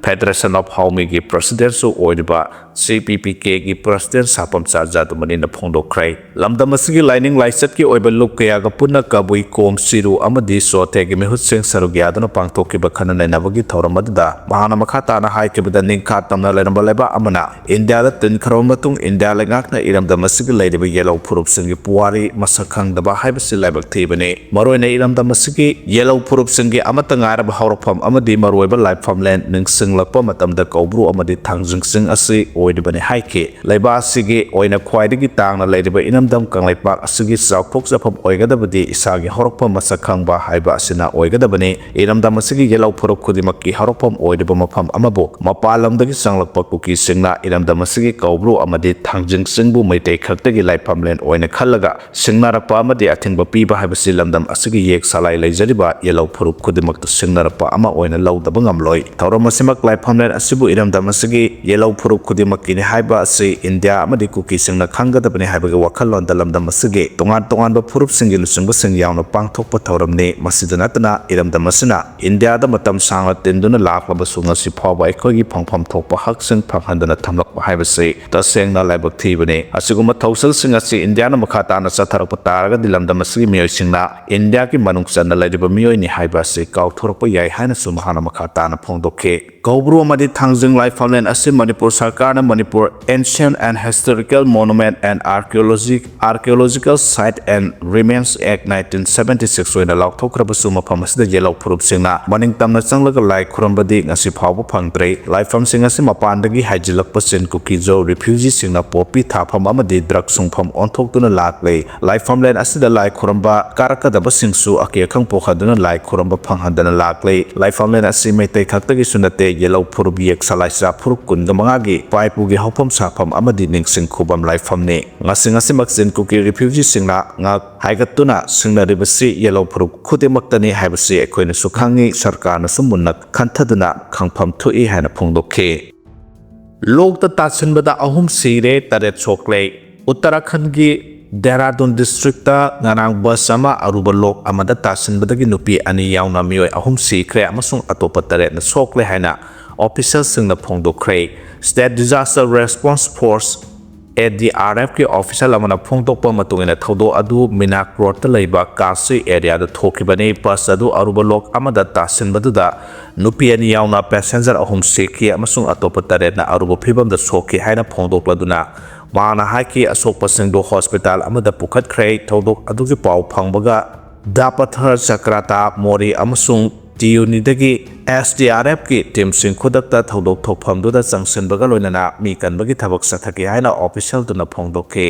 Federation of ꯍꯥꯎꯃꯤꯒꯤ ꯄ꯭ꯔꯁꯤꯗꯦꯟꯁꯨ ꯑꯣꯏꯔꯤꯕ C P P K ꯒꯤ ꯄ꯭ꯔꯁꯤꯗꯦꯟ ꯁꯥꯄꯝꯆꯥ ꯖꯥꯗꯨꯃꯅꯤꯅ ꯐꯣꯡꯗꯣꯛꯈ꯭ꯔꯦ꯫ ꯂꯝꯗꯝ ꯑꯁꯤꯒꯤ ꯂꯥꯏꯅꯤꯡ ꯂꯥꯏꯆꯠꯀꯤ ꯑꯣꯏꯕ ꯂꯨꯞ ꯀꯌꯥꯒ ꯄꯨꯟꯅ ꯀꯕꯨꯏ, ꯀꯣꯝ, ꯆꯤꯔꯨ ꯑꯃꯗꯤ ꯆꯣꯊꯦꯒꯤ ꯃꯤꯍꯨꯠꯁꯤꯡ ꯁꯔꯨꯛ ꯌꯥꯗꯨꯅ ꯄꯥꯡꯊꯣꯛꯈꯤꯕ ꯈꯟꯅ ꯅꯩꯅꯕꯒꯤ ꯊꯧꯔꯝ ꯑꯗꯨꯗ ꯃꯍꯥꯛꯅ ꯃꯈꯥ ꯇꯥꯅ ꯍꯥꯏꯈꯤꯕꯗ, ꯅꯤꯡꯈꯥ ꯇꯝꯅ ꯂꯩꯔꯝꯕ ꯂꯩꯕꯥꯛ ꯑꯃꯅ ꯏꯟꯗꯤꯌꯥꯗ ꯇꯤꯟꯈ꯭ꯔꯕ ꯃꯇꯨꯡ ꯏꯟꯗꯤꯌꯥ ꯂꯩꯉꯥꯛꯅ ꯏꯔꯝꯗꯝ ꯑꯁꯤꯒꯤ ꯂꯩꯔꯤꯕ ꯌꯦꯜꯍꯧ ꯐꯨꯔꯨꯞꯁꯤꯡꯒꯤ ꯄꯨꯋꯥꯔꯤ ꯃꯁꯛ ꯈꯪꯗꯕ ꯍꯥꯏꯕꯁꯤ ꯂꯥꯏꯕꯛ ꯊꯤꯕꯅꯤ꯫ ꯃꯔꯨꯑꯣꯏꯅ ꯏꯔꯝꯗꯝ ꯑꯁꯤꯒꯤ ꯌꯦꯜꯍꯧ ꯐꯨꯔꯨꯞꯁꯤꯡꯒꯤ ꯑꯃꯠꯇ ꯉꯥꯏꯔꯕ ꯍꯧꯔꯛꯐꯝ ꯑꯃꯗꯤ ꯃꯔꯨꯑꯣꯏꯕ ꯂꯥꯏꯐꯝꯂꯦꯟ ꯅꯤꯡꯁꯤꯡꯂꯛꯄ ꯃꯇꯝꯗ ꯀꯧꯕ꯭ꯔꯨ ꯑꯃꯗꯤ ꯊꯥꯡꯖꯤꯡ ꯆꯤꯡ ꯑꯁꯤ ꯑꯣꯏꯔꯤꯕꯅꯤ ꯍꯥꯏꯈꯤ꯫ ꯂꯩꯕꯥꯛ ꯑꯁꯤꯒꯤ ꯑꯣꯏꯅ ꯈ꯭ꯋꯥꯏꯗꯒꯤ ꯇꯥꯡꯅ ꯂꯩꯔꯤꯕ ꯏꯔꯝꯗꯝ ꯀꯪꯂꯩꯄꯥꯛ ꯑꯁꯤꯒꯤ ꯆꯥꯎꯊꯣꯛꯆꯐꯝ ꯑꯣꯏꯒꯗꯕꯗꯤ ꯏꯁꯥꯒꯤ ꯍꯧꯔꯛꯐꯝ ꯃꯁꯛ ꯈꯪꯕ ꯍꯥꯏꯕ ꯑꯁꯤꯅ ꯑꯣꯏꯒꯗꯕꯅꯤ꯫ ꯏꯔꯝꯗꯝ ꯑꯁꯤꯒꯤ ꯌꯦꯜꯍꯧ ꯐꯨꯔꯨꯞ ꯈꯨꯗꯤꯡꯃꯛꯀꯤ ꯍꯧꯔꯛꯐꯝ ꯑꯣꯏꯔꯤꯕ ꯃꯐꯝ ꯑꯃꯕꯨ ꯃꯄꯥꯟ ꯂꯝꯗꯒꯤ ꯆꯪꯂꯛꯄ ꯀꯨꯀꯤꯁꯤꯡꯅ ꯏꯔꯝꯗꯝ ꯑꯁꯤꯒꯤ ꯀꯧꯕ꯭ꯔꯨ ꯑꯃꯗꯤ ꯊꯥꯡꯖꯤꯡ ꯆꯤꯡꯕꯨ ꯃꯩꯇꯩ ꯈꯛꯇꯒꯤ ꯂꯥꯏꯐꯝꯂꯦꯟ ꯑꯣꯏꯅ ꯈꯜꯂꯒ ꯁꯤꯡꯅꯔꯛꯄ ꯑꯃꯗꯤ ꯑꯊꯤꯡꯕ ꯄꯤꯕ ꯍꯥꯏꯕꯁꯤ ꯂꯝꯗꯝ ꯑꯁꯤꯒꯤ ꯌꯦꯛ ꯁꯂꯥꯏ ꯂꯩꯖꯔꯤꯕ ꯌꯦꯜꯍꯧ ꯐꯨꯔꯨꯞ ꯈꯨꯗꯤꯡꯃꯛꯇ ꯁꯤꯡꯅꯔꯛꯄ ꯑꯃ ꯑꯣꯏꯅ ꯂꯧꯗꯕ ꯉꯝꯂꯣꯏ꯫ ꯊꯧꯔꯝ ꯑꯁꯤꯃꯛ ꯂꯥꯏꯐꯝꯂꯦꯟ ꯑꯁꯤꯕꯨ ꯏꯔꯝꯗꯝ ꯑꯁꯤꯒꯤ ꯌꯦꯜꯍꯧ ꯐꯨꯔꯨꯞ ꯈꯨꯗꯤꯡꯃꯛꯀꯤꯅꯤ ꯍꯥꯏꯕ ꯑꯁꯤ ꯏꯟꯗꯤꯌꯥ ꯑꯃꯗꯤ ꯀꯨꯀꯤꯁꯤꯡꯅ ꯈꯪꯒꯗꯕꯅꯤ ꯍꯥꯏꯕꯒꯤ ꯋꯥꯈꯜꯂꯣꯟꯗ ꯂꯝꯗꯝ ꯑꯁꯤꯒꯤ ꯇꯣꯉꯥꯟ ꯇꯣꯉꯥꯟꯕ ꯐꯨꯔꯨꯞꯁꯤꯡꯒꯤ ꯂꯨꯆꯤꯡꯕꯁꯤꯡ ꯌꯥꯎꯅ ꯄꯥꯡꯊꯣꯛꯄ ꯊꯧꯔꯝꯅꯤ꯫ ꯃꯁꯤꯗ ꯅꯠꯇꯅ ꯏꯔꯝꯗꯝ ꯑꯁꯤꯅ ꯏꯟꯗꯤꯌꯥꯗ ꯃꯇꯝ ꯁꯥꯡꯅ ꯇꯤꯟꯗꯨꯅ ꯂꯥꯛꯂꯕꯁꯨ ꯉꯁꯤ ꯐꯥꯎꯕ ꯑꯩꯈꯣꯏꯒꯤ ꯐꯪꯐꯝ ꯊꯣꯛꯄ ꯍꯛꯁꯤꯡ ꯐꯪꯍꯟꯗꯅ ꯊꯝꯂꯛꯄ ꯍꯥꯏꯕꯁꯤ ꯇꯁꯦꯡꯅ ꯂꯥꯏꯕꯛ ꯊꯤꯕꯅꯤ꯫ ꯑꯁꯤꯒꯨꯝꯕ ꯊꯧꯁꯤꯜꯁꯤꯡ ꯑꯁꯤ ꯏꯟꯗꯤꯌꯥꯅ ꯃꯈꯥ ꯇꯥꯅ ꯆꯠꯊꯔꯛꯄ ꯇꯥꯔꯒꯗꯤ ꯂꯝꯗꯝ ꯑꯁꯤꯒꯤ ꯃꯤꯑꯣꯏꯁꯤꯡꯅ ꯏꯟꯗꯤꯌꯥꯒꯤ ꯃꯅꯨꯡ ꯆꯟꯅ ꯂꯩꯔꯤꯕ ꯃꯤꯑꯣꯏꯅꯤ ꯍꯥꯏꯕ ꯑꯁꯤ ꯀꯥꯎꯊꯣꯔꯛꯄ ꯌꯥꯏ ꯍꯥꯏꯅꯁꯨ ꯃꯍꯥꯛꯅ ꯃꯈꯥ ꯇꯥꯅ ꯐꯣꯡꯗꯣꯛꯈꯤ꯫ ꯀꯧꯕ꯭ꯔꯨ ꯑꯃꯗꯤ ꯊꯥꯡꯖꯤꯡ ꯂꯥꯏꯐꯝꯂꯦꯟ ꯑꯁꯤ ꯃꯅꯤꯄꯨꯔ ꯁꯔꯀꯥꯔꯅ Manipur Ancient and Historical Monument and Archaeology, Archaeological Site and Remains Act nineteen seventy six ꯑꯣꯏꯅ ꯂꯥꯎꯊꯣꯛꯈ꯭ꯔꯕꯁꯨ, ꯃꯐꯝ ꯑꯁꯤꯗ ꯌꯦꯜꯍꯧ ꯐꯨꯔꯨꯞꯁꯤꯡꯅ ꯃꯅꯤꯡ ꯇꯝꯅ ꯆꯪꯂꯒ ꯂꯥꯏ ꯈꯨꯔꯨꯝꯕꯗꯤ ꯉꯁꯤ ꯐꯥꯎꯕ ꯐꯪꯗ꯭ꯔꯦ꯫ ꯂꯥꯏꯐꯝꯁꯤꯡ ꯑꯁꯤ ꯃꯄꯥꯟꯗꯒꯤ ꯍꯥꯏꯖꯤꯜꯂꯛꯄ ꯆꯤꯟ ꯀꯨꯀꯤꯖꯣ ꯔꯤꯐ꯭ꯌꯨꯖꯤꯁꯤꯡꯅ ꯄꯣꯄꯤ ꯊꯥꯐꯝ ꯑꯃꯗꯤ ꯗ꯭ꯔꯒ ꯁꯨꯡꯐꯝ ꯑꯣꯟꯊꯣꯛꯇꯨꯅ ꯂꯥꯛꯂꯦ꯫ ꯂꯥꯏꯐꯝꯂꯦꯟ ꯑꯁꯤꯗ ꯂꯥꯏ ꯈꯨꯔꯨꯝꯕ ꯀꯥꯔꯛꯀꯗꯕꯁꯤꯡꯁꯨ ꯑꯀꯤ ꯑꯈꯪ ꯄꯣꯛꯍꯟꯗꯨꯅ ꯂꯥꯏ ꯈꯨꯔꯨꯝꯕ ꯐꯪꯍꯟꯗꯅ ꯂꯥꯛꯂꯦ꯫ ꯂꯥꯏꯐꯝꯂꯦꯟ ꯑꯁꯤ ꯃꯩꯇꯩ ꯈꯛꯇꯒꯤꯁꯨ ꯅꯠꯇꯦ, ꯌꯦꯜꯍꯧ ꯐꯨꯔꯨꯞ ꯌꯦꯛ ꯁꯂꯥꯏꯆꯥ ꯐꯨꯔꯨꯞ ꯀꯨꯟꯒ ꯃꯉꯥꯒꯤ ꯏꯄꯥ ꯏꯄꯨꯒꯤ ꯍꯧꯐꯝ ꯁꯥꯐꯝ ꯑꯃꯗꯤ ꯅꯤꯡꯁꯤꯡ ꯈꯨꯕꯝ ꯂꯥꯏꯐꯝꯅꯤ꯫ ꯉꯁꯤ ꯉꯁꯤꯃꯛ ꯆꯤꯟ ꯀꯨꯀꯤ ꯔꯤꯐ꯭ꯌꯨꯖꯤꯁꯤꯡꯅ ꯉꯛ ꯍꯥꯏꯒꯠꯇꯨꯅ ꯁꯤꯡꯅꯔꯤꯕꯁꯤ ꯌꯦꯜꯍꯧ ꯐꯨꯔꯨꯞ ꯈꯨꯗꯤꯡꯃꯛꯇꯅꯤ ꯍꯥꯏꯕꯁꯤ ꯑꯩꯈꯣꯏꯅꯁꯨ ꯈꯪꯉꯤ, ꯁꯔꯀꯥꯔꯅꯁꯨ ꯃꯨꯟꯅ ꯈꯟꯊꯗꯨꯅ ꯈꯪꯐꯝ ꯊꯣꯛꯏ ꯍꯥꯏꯅ ꯐꯣꯡꯗꯣꯛꯈꯤ꯫ ꯂꯣꯛꯇ ꯇꯥꯁꯤꯟꯕꯗ ꯑꯍꯨꯝ ꯁꯤꯔꯦ, ꯇꯔꯦꯠ ꯁꯣꯛꯂꯦ꯫ ꯎꯠꯇꯔꯥꯈꯟꯒꯤ ꯗꯦꯍꯔꯥꯗꯨꯟ ꯗꯤꯁꯇ꯭ꯔꯤꯛꯇ ꯉꯔꯥꯡ ꯕꯁ ꯑꯃ ꯑꯔꯨꯕ ꯂꯣꯛ ꯑꯃꯗ ꯇꯥꯁꯤꯟꯕꯗꯒꯤ ꯅꯨꯄꯤ ꯑꯅꯤ ꯌꯥꯎꯅ ꯃꯤꯑꯣꯏ ꯑꯍꯨꯝ ꯁꯤꯈ꯭ꯔꯦ ꯑꯃꯁꯨꯡ ꯑꯇꯣꯞꯄ ꯇꯔꯦꯠꯅ ꯁꯣꯛꯂꯦ ꯍꯥꯏꯅ ꯑꯣꯐꯤꯁꯤꯌꯦꯜꯁꯤꯡꯅ ꯐꯣꯡꯗꯣꯛꯈ꯭ꯔꯦ꯫ State Disaster Response Force, A D R F ꯀꯤ ꯑꯣꯐꯤꯁꯤꯌꯦꯜ ꯑꯃꯅ ꯐꯣꯡꯗꯣꯛꯄ ꯃꯇꯨꯡ ꯏꯟꯅ, ꯊꯧꯗꯣꯛ ꯑꯗꯨ ꯃꯤꯅꯥꯛ ꯔꯣꯗꯇ ꯂꯩꯕ ꯀꯥꯁꯤ ꯑꯦꯔꯤꯌꯥꯗ ꯊꯣꯛꯈꯤꯕꯅꯤ꯫ ꯕꯁ ꯑꯗꯨ ꯑꯔꯨꯕ ꯂꯣꯛ ꯑꯃꯗ ꯇꯥꯁꯤꯟꯕꯗꯨꯗ ꯅꯨꯄꯤ ꯑꯅꯤ ꯌꯥꯎꯅ ꯄꯦꯁꯦꯟꯖꯔ ꯑꯍꯨꯝ ꯁꯤꯈꯤ ꯑꯃꯁꯨꯡ ꯑꯇꯣꯞꯄ ꯇꯔꯦꯠꯅ ꯑꯔꯨꯕ ꯐꯤꯚꯝꯗ ꯁꯣꯛꯈꯤ ꯍꯥꯏꯅ ꯐꯣꯡꯗꯣꯛꯂꯗꯨꯅ, ꯃꯍꯥꯛꯅ ꯍꯥꯏꯈꯤ, ꯑꯁꯣꯛꯄꯁꯤꯡꯗꯨ ꯍꯣꯁꯄꯤꯇꯥꯜ ꯑꯃꯗ ꯄꯨꯈꯠꯈ꯭ꯔꯦ꯫ ꯊꯧꯗꯣꯛ ꯑꯗꯨꯒꯤ ꯄꯥꯎ ꯐꯪꯕꯒ ꯗꯥꯄꯊꯔ, ꯆꯀ꯭ꯔꯥꯇꯥ, ꯃꯣꯔꯤ ꯑꯃꯁꯨꯡ ꯇꯤꯌꯨꯅꯤꯗꯒꯤ S D R F ꯀꯤ ꯇꯤꯝꯁꯤꯡ ꯈꯨꯗꯛꯇ ꯊꯧꯗꯣꯛ ꯊꯣꯛꯐꯝꯗꯨꯗ ꯆꯪꯁꯤꯟꯕꯒ ꯂꯣꯏꯅꯅ ꯃꯤ ꯀꯟꯕꯒꯤ ꯊꯕꯛ ꯆꯠꯊꯈꯤ ꯍꯥꯏꯅ ꯑꯣꯐꯤꯁꯤꯌꯦꯜꯗꯨꯅ ꯐꯣꯡꯗꯣꯛꯈꯤ꯫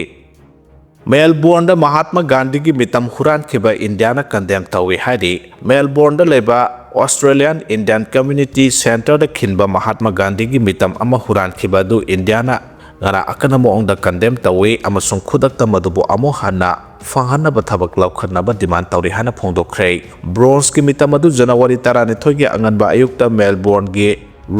ꯃꯦꯜꯕꯣꯔꯟꯗ ꯃꯍꯥꯠꯃ ꯒꯥꯟꯙꯤꯒꯤ ꯃꯤꯇꯝ ꯍꯨꯔꯥꯟꯈꯤꯕ ꯏꯟꯗꯤꯌꯥꯅ ꯀꯟꯗꯦꯝ ꯇꯧꯏ ꯍꯥꯏꯔꯤ꯫ ꯃꯦꯜꯕꯣꯔꯟꯗ ꯂꯩꯕ ꯑꯣꯁꯇ꯭ꯔꯦꯂꯤꯌꯥꯟ ꯏꯟꯗꯤꯌꯥꯟ ꯀꯝꯃ꯭ꯌꯨꯅꯤꯇꯤ ꯁꯦꯟꯇꯔꯗ ꯈꯤꯟꯕ ꯃꯍꯥꯠꯃ ꯒꯥꯟꯙꯤꯒꯤ ꯃꯤꯇꯝ ꯑꯃ ꯍꯨꯔꯥꯟꯈꯤꯕ ꯑꯗꯨ ꯏꯟꯗꯤꯌꯥꯅ ꯉꯔꯥꯡ ꯑꯀꯟꯕ ꯃꯑꯣꯡꯗ ꯀꯟꯗꯦꯝ ꯇꯧꯏ ꯑꯃꯁꯨꯡ ꯈꯨꯗꯛꯇ ꯃꯗꯨꯕꯨ ꯑꯃꯨꯛ ꯍꯟꯅ ꯐꯪꯍꯟꯅꯕ ꯊꯕꯛ ꯂꯧꯈꯠꯅꯕ ꯗꯤꯃꯥꯟ ꯇꯧꯔꯤ ꯍꯥꯏꯅ ꯐꯣꯡꯗꯣꯛꯈ꯭ꯔꯦ꯫ ꯕ꯭ꯔꯣꯟꯖꯀꯤ ꯃꯤꯇꯝ ꯑꯗꯨ ꯖꯅꯋꯥꯔꯤ ꯇꯔꯥꯅꯤꯊꯣꯏꯒꯤ ꯑꯉꯟꯕ ꯑꯌꯨꯛꯇ ꯃꯦꯜꯕꯣꯔꯟꯒꯤ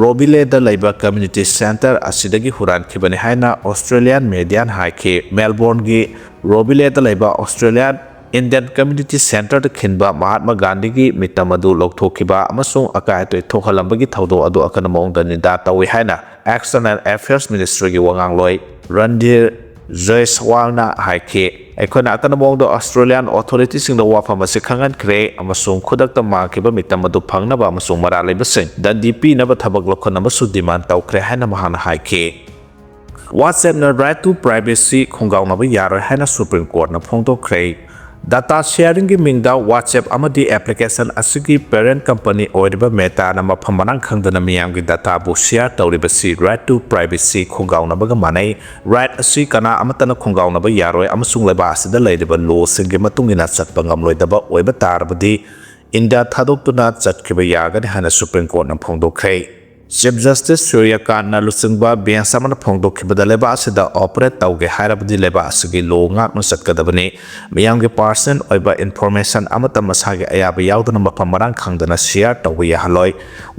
ꯔꯣꯕꯤꯂꯦꯗ ꯂꯩꯕ ꯀꯝꯃ꯭ꯌꯨꯅꯤꯇꯤ ꯁꯦꯟꯇꯔ ꯑꯁꯤꯗꯒꯤ ꯍꯨꯔꯥꯟꯈꯤꯕꯅꯤ ꯍꯥꯏꯅ ꯑꯣꯁꯇ꯭ꯔꯦꯂꯤꯌꯥꯟ ꯃꯦꯗꯤꯌꯥꯅ ꯍꯥꯏꯈꯤ꯫ ꯃꯦꯜꯕꯣꯔꯟꯒꯤ ꯔꯣꯕꯤꯂꯦꯗ ꯂꯩꯕ ꯑꯣꯁꯇ꯭ꯔꯦꯂꯤꯌꯥꯟ ꯏꯟꯗꯤꯌꯥꯟ ꯀꯝꯃ꯭ꯌꯨꯅꯤꯇꯤ ꯁꯦꯟꯇꯔꯗ ꯈꯤꯟꯕ ꯃꯍꯥꯠꯃ ꯒꯥꯟꯙꯤꯒꯤ ꯃꯤꯇꯝ ꯑꯗꯨ ꯂꯧꯊꯣꯛꯈꯤꯕ ꯑꯃꯁꯨꯡ ꯑꯀꯥꯏ ꯑꯇꯣꯏ ꯊꯣꯛꯍꯜꯂꯝꯕꯒꯤ ꯊꯧꯗꯣꯛ ꯑꯗꯨ ꯑꯀꯟꯕ ꯃꯑꯣꯡꯗ ꯅꯤꯟꯗꯥ ꯇꯧꯏ ꯍꯥꯏꯅ External Affairs Ministry ꯒꯤ ꯋꯥꯉꯥꯡꯂꯣꯏ ꯔꯟꯙꯤꯔ ꯖꯣꯏꯁꯋꯥꯜꯅ ꯍꯥꯏꯈꯤ꯫ ꯑꯩꯈꯣꯏꯅ ꯑꯀꯟꯕ ꯃꯑꯣꯡꯗ Australian authorityꯁꯤꯡꯗ ꯋꯥꯐꯝ ꯑꯁꯤ ꯈꯪꯍꯟꯈ꯭ꯔꯦ ꯑꯃꯁꯨꯡ ꯈꯨꯗꯛꯇ ꯃꯥꯡꯈꯤꯕ ꯃꯤꯇꯝ ꯑꯗꯨ ꯐꯪꯅꯕ ꯑꯃꯁꯨꯡ ꯃꯔꯥꯜ ꯂꯩꯕꯁꯤꯡ ꯗꯟꯗꯤ ꯄꯤꯅꯕ ꯊꯕꯛ ꯂꯧꯈꯠꯅꯕꯁꯨ demand ꯇꯧꯈ꯭ꯔꯦ ꯍꯥꯏꯅ ꯃꯍꯥꯛꯅ ꯍꯥꯏꯈꯤ꯫ WhatsAppꯅ right to privacy ꯈꯣꯡꯒꯥꯎꯅꯕ ꯌꯥꯔꯣꯏ ꯍꯥꯏꯅ Supreme Courtꯅ ꯐꯣꯡꯗꯣꯛꯈ꯭ꯔꯦ꯫ Data sharingꯒꯤ ꯃꯤꯡꯗ WhatsApp ꯑꯃꯗꯤ application ꯑꯁꯤꯒꯤ parent company ꯑꯣꯏꯔꯤꯕ Metaꯅ ꯃꯐꯝ ꯃꯔꯥꯡ ꯈꯪꯗꯅ ꯃꯤꯌꯥꯝꯒꯤ dataꯕꯨ share ꯇꯧꯔꯤꯕꯁꯤ right to privacy ꯈꯣꯡꯒꯥꯎꯅꯕꯒ ꯃꯥꯟꯅꯩ꯫ Right ꯑꯁꯤ ꯀꯅꯥ ꯑꯃꯠꯇꯅ ꯈꯣꯡꯒꯥꯎꯅꯕ ꯌꯥꯔꯣꯏ ꯑꯃꯁꯨꯡ ꯂꯩꯕꯥꯛ ꯑꯁꯤꯗ ꯂꯩꯔꯤꯕ lawꯁꯤꯡꯒꯤ ꯃꯇꯨꯡ ꯏꯟꯅ ꯆꯠꯄ ꯉꯝꯂꯣꯏꯗꯕ ꯑꯣꯏꯕ ꯇꯥꯔꯕꯗꯤ India ꯊꯥꯗꯣꯛꯇꯨꯅ ꯆꯠꯈꯤꯕ ꯌꯥꯒꯅꯤ ꯍꯥꯏꯅ Supreme Courtꯅ ꯐꯣꯡꯗꯣꯛꯈ꯭ꯔꯦ꯫ Chief Justice ꯁꯨꯔ꯭ꯌꯀꯥꯟꯠꯅ ꯂꯨꯆꯤꯡꯕ bench ꯑꯃꯅ ꯐꯣꯡꯗꯣꯛꯈꯤꯕꯗ ꯂꯩꯕꯥꯛ ꯑꯁꯤꯗ operate ꯇꯧꯒꯦ ꯍꯥꯏꯔꯕꯗꯤ ꯂꯩꯕꯥꯛ ꯑꯁꯤꯒꯤ law ꯉꯥꯛꯅ ꯆꯠꯀꯗꯕꯅꯤ꯫ ꯃꯤꯌꯥꯝꯒꯤ personal ꯑꯣꯏꯕ information ꯑꯃꯠꯇ ꯃꯁꯥꯒꯤ ꯑꯌꯥꯕ ꯌꯥꯎꯗꯅ ꯃꯐꯝ ꯃꯔꯥꯡ ꯈꯪꯗꯅ share ꯇꯧꯕ ꯌꯥꯍꯜꯂꯣꯏ꯫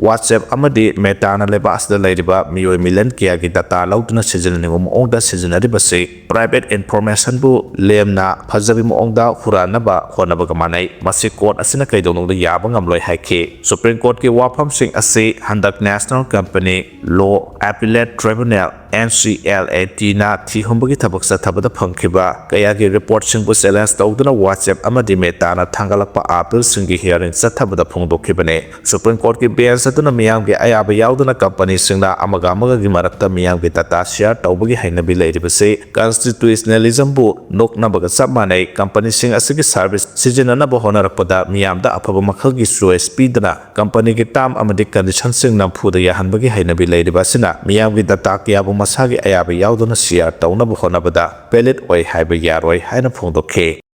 WhatsApp ꯑꯃꯗꯤ Metaꯅ ꯂꯩꯕꯥꯛ ꯑꯁꯤꯗ ꯂꯩꯔꯤꯕ ꯃꯤꯑꯣꯏ million ꯀꯌꯥꯒꯤ data ꯂꯧꯗꯨꯅ ꯁꯤꯖꯤꯟꯅꯅꯤꯡꯕ ꯃꯑꯣꯡꯗ ꯁꯤꯖꯤꯟꯅꯔꯤꯕꯁꯤ private informationꯕꯨ ꯂꯦꯝꯅ ꯐꯖꯕꯤ ꯃꯑꯣꯡꯗ ꯍꯨꯔꯥꯟꯅꯕ ꯍꯣꯠꯅꯕꯒ ꯃꯥꯟꯅꯩ꯫ ꯃꯁꯤ court ꯑꯁꯤꯅ ꯀꯩꯗꯧꯅꯨꯡꯗ ꯌꯥꯕ ꯉꯝꯂꯣꯏ ꯍꯥꯏꯈꯤ꯫ Supreme Courtꯀꯤ ꯋꯥꯐꯝꯁꯤꯡ ꯑꯁꯤ ꯍꯟꯗꯛ National Company Law Appellate Tribunal, NCLATꯅ ꯊꯤꯍꯨꯝꯕꯒꯤ ꯊꯕꯛ ꯆꯠꯊꯕꯗ ꯐꯪꯈꯤꯕ ꯀꯌꯥꯒꯤ reportꯁꯤꯡꯕꯨ challenge ꯇꯧꯗꯨꯅ WhatsApp ꯑꯃꯗꯤ Metaꯅ ꯊꯥꯡꯒꯠꯂꯛꯄ appealꯁꯤꯡꯒꯤ hearing ꯆꯠꯊꯕꯗ ꯐꯣꯡꯗꯣꯛꯈꯤꯕꯅꯤ꯫ Supreme Courtꯀꯤ bench ꯑꯗꯨꯅ ꯃꯤꯌꯥꯝꯒꯤ ꯑꯌꯥꯕ ꯌꯥꯎꯗꯅ companyꯁꯤꯡꯅ ꯑꯃꯒ ꯑꯃꯒꯒꯤ ꯃꯔꯛꯇ ꯃꯤꯌꯥꯝꯒꯤ data share ꯇꯧꯕꯒꯤ ꯍꯩꯅꯕꯤ ꯂꯩꯔꯤꯕꯁꯤ constitutionalismꯕꯨ ꯅꯣꯛꯅꯕꯒ ꯆꯞ ꯃꯥꯟꯅꯩ꯫ Companyꯁꯤꯡ ꯑꯁꯤꯒꯤ service ꯁꯤꯖꯤꯟꯅꯅꯕ ꯍꯣꯠꯅꯔꯛꯄꯗ ꯃꯤꯌꯥꯝꯗ ꯑꯐꯕ ꯃꯈꯜꯒꯤ choice ꯄꯤꯗꯅ companyꯒꯤ term ꯑꯃꯗꯤ conditionꯁꯤꯡ ꯅꯝꯐꯨꯗ ꯌꯥꯍꯟꯕꯒꯤ ꯍꯩꯅꯕꯤ ꯂꯩꯔꯤꯕ ꯑꯁꯤꯅ ꯃꯤꯌꯥꯝꯒꯤ data ꯀꯌꯥꯕꯨ ꯃꯁꯥꯒꯤ ꯑꯌꯥꯕ ꯌꯥꯎꯗꯅ share ꯇꯧꯅꯕ ꯍꯣꯠꯅꯕꯗ valid ꯑꯣꯏ ꯍꯥꯏꯕ ꯌꯥꯔꯣꯏ ꯍꯥꯏꯅ ꯐꯣꯡꯗꯣꯛꯈꯤ꯫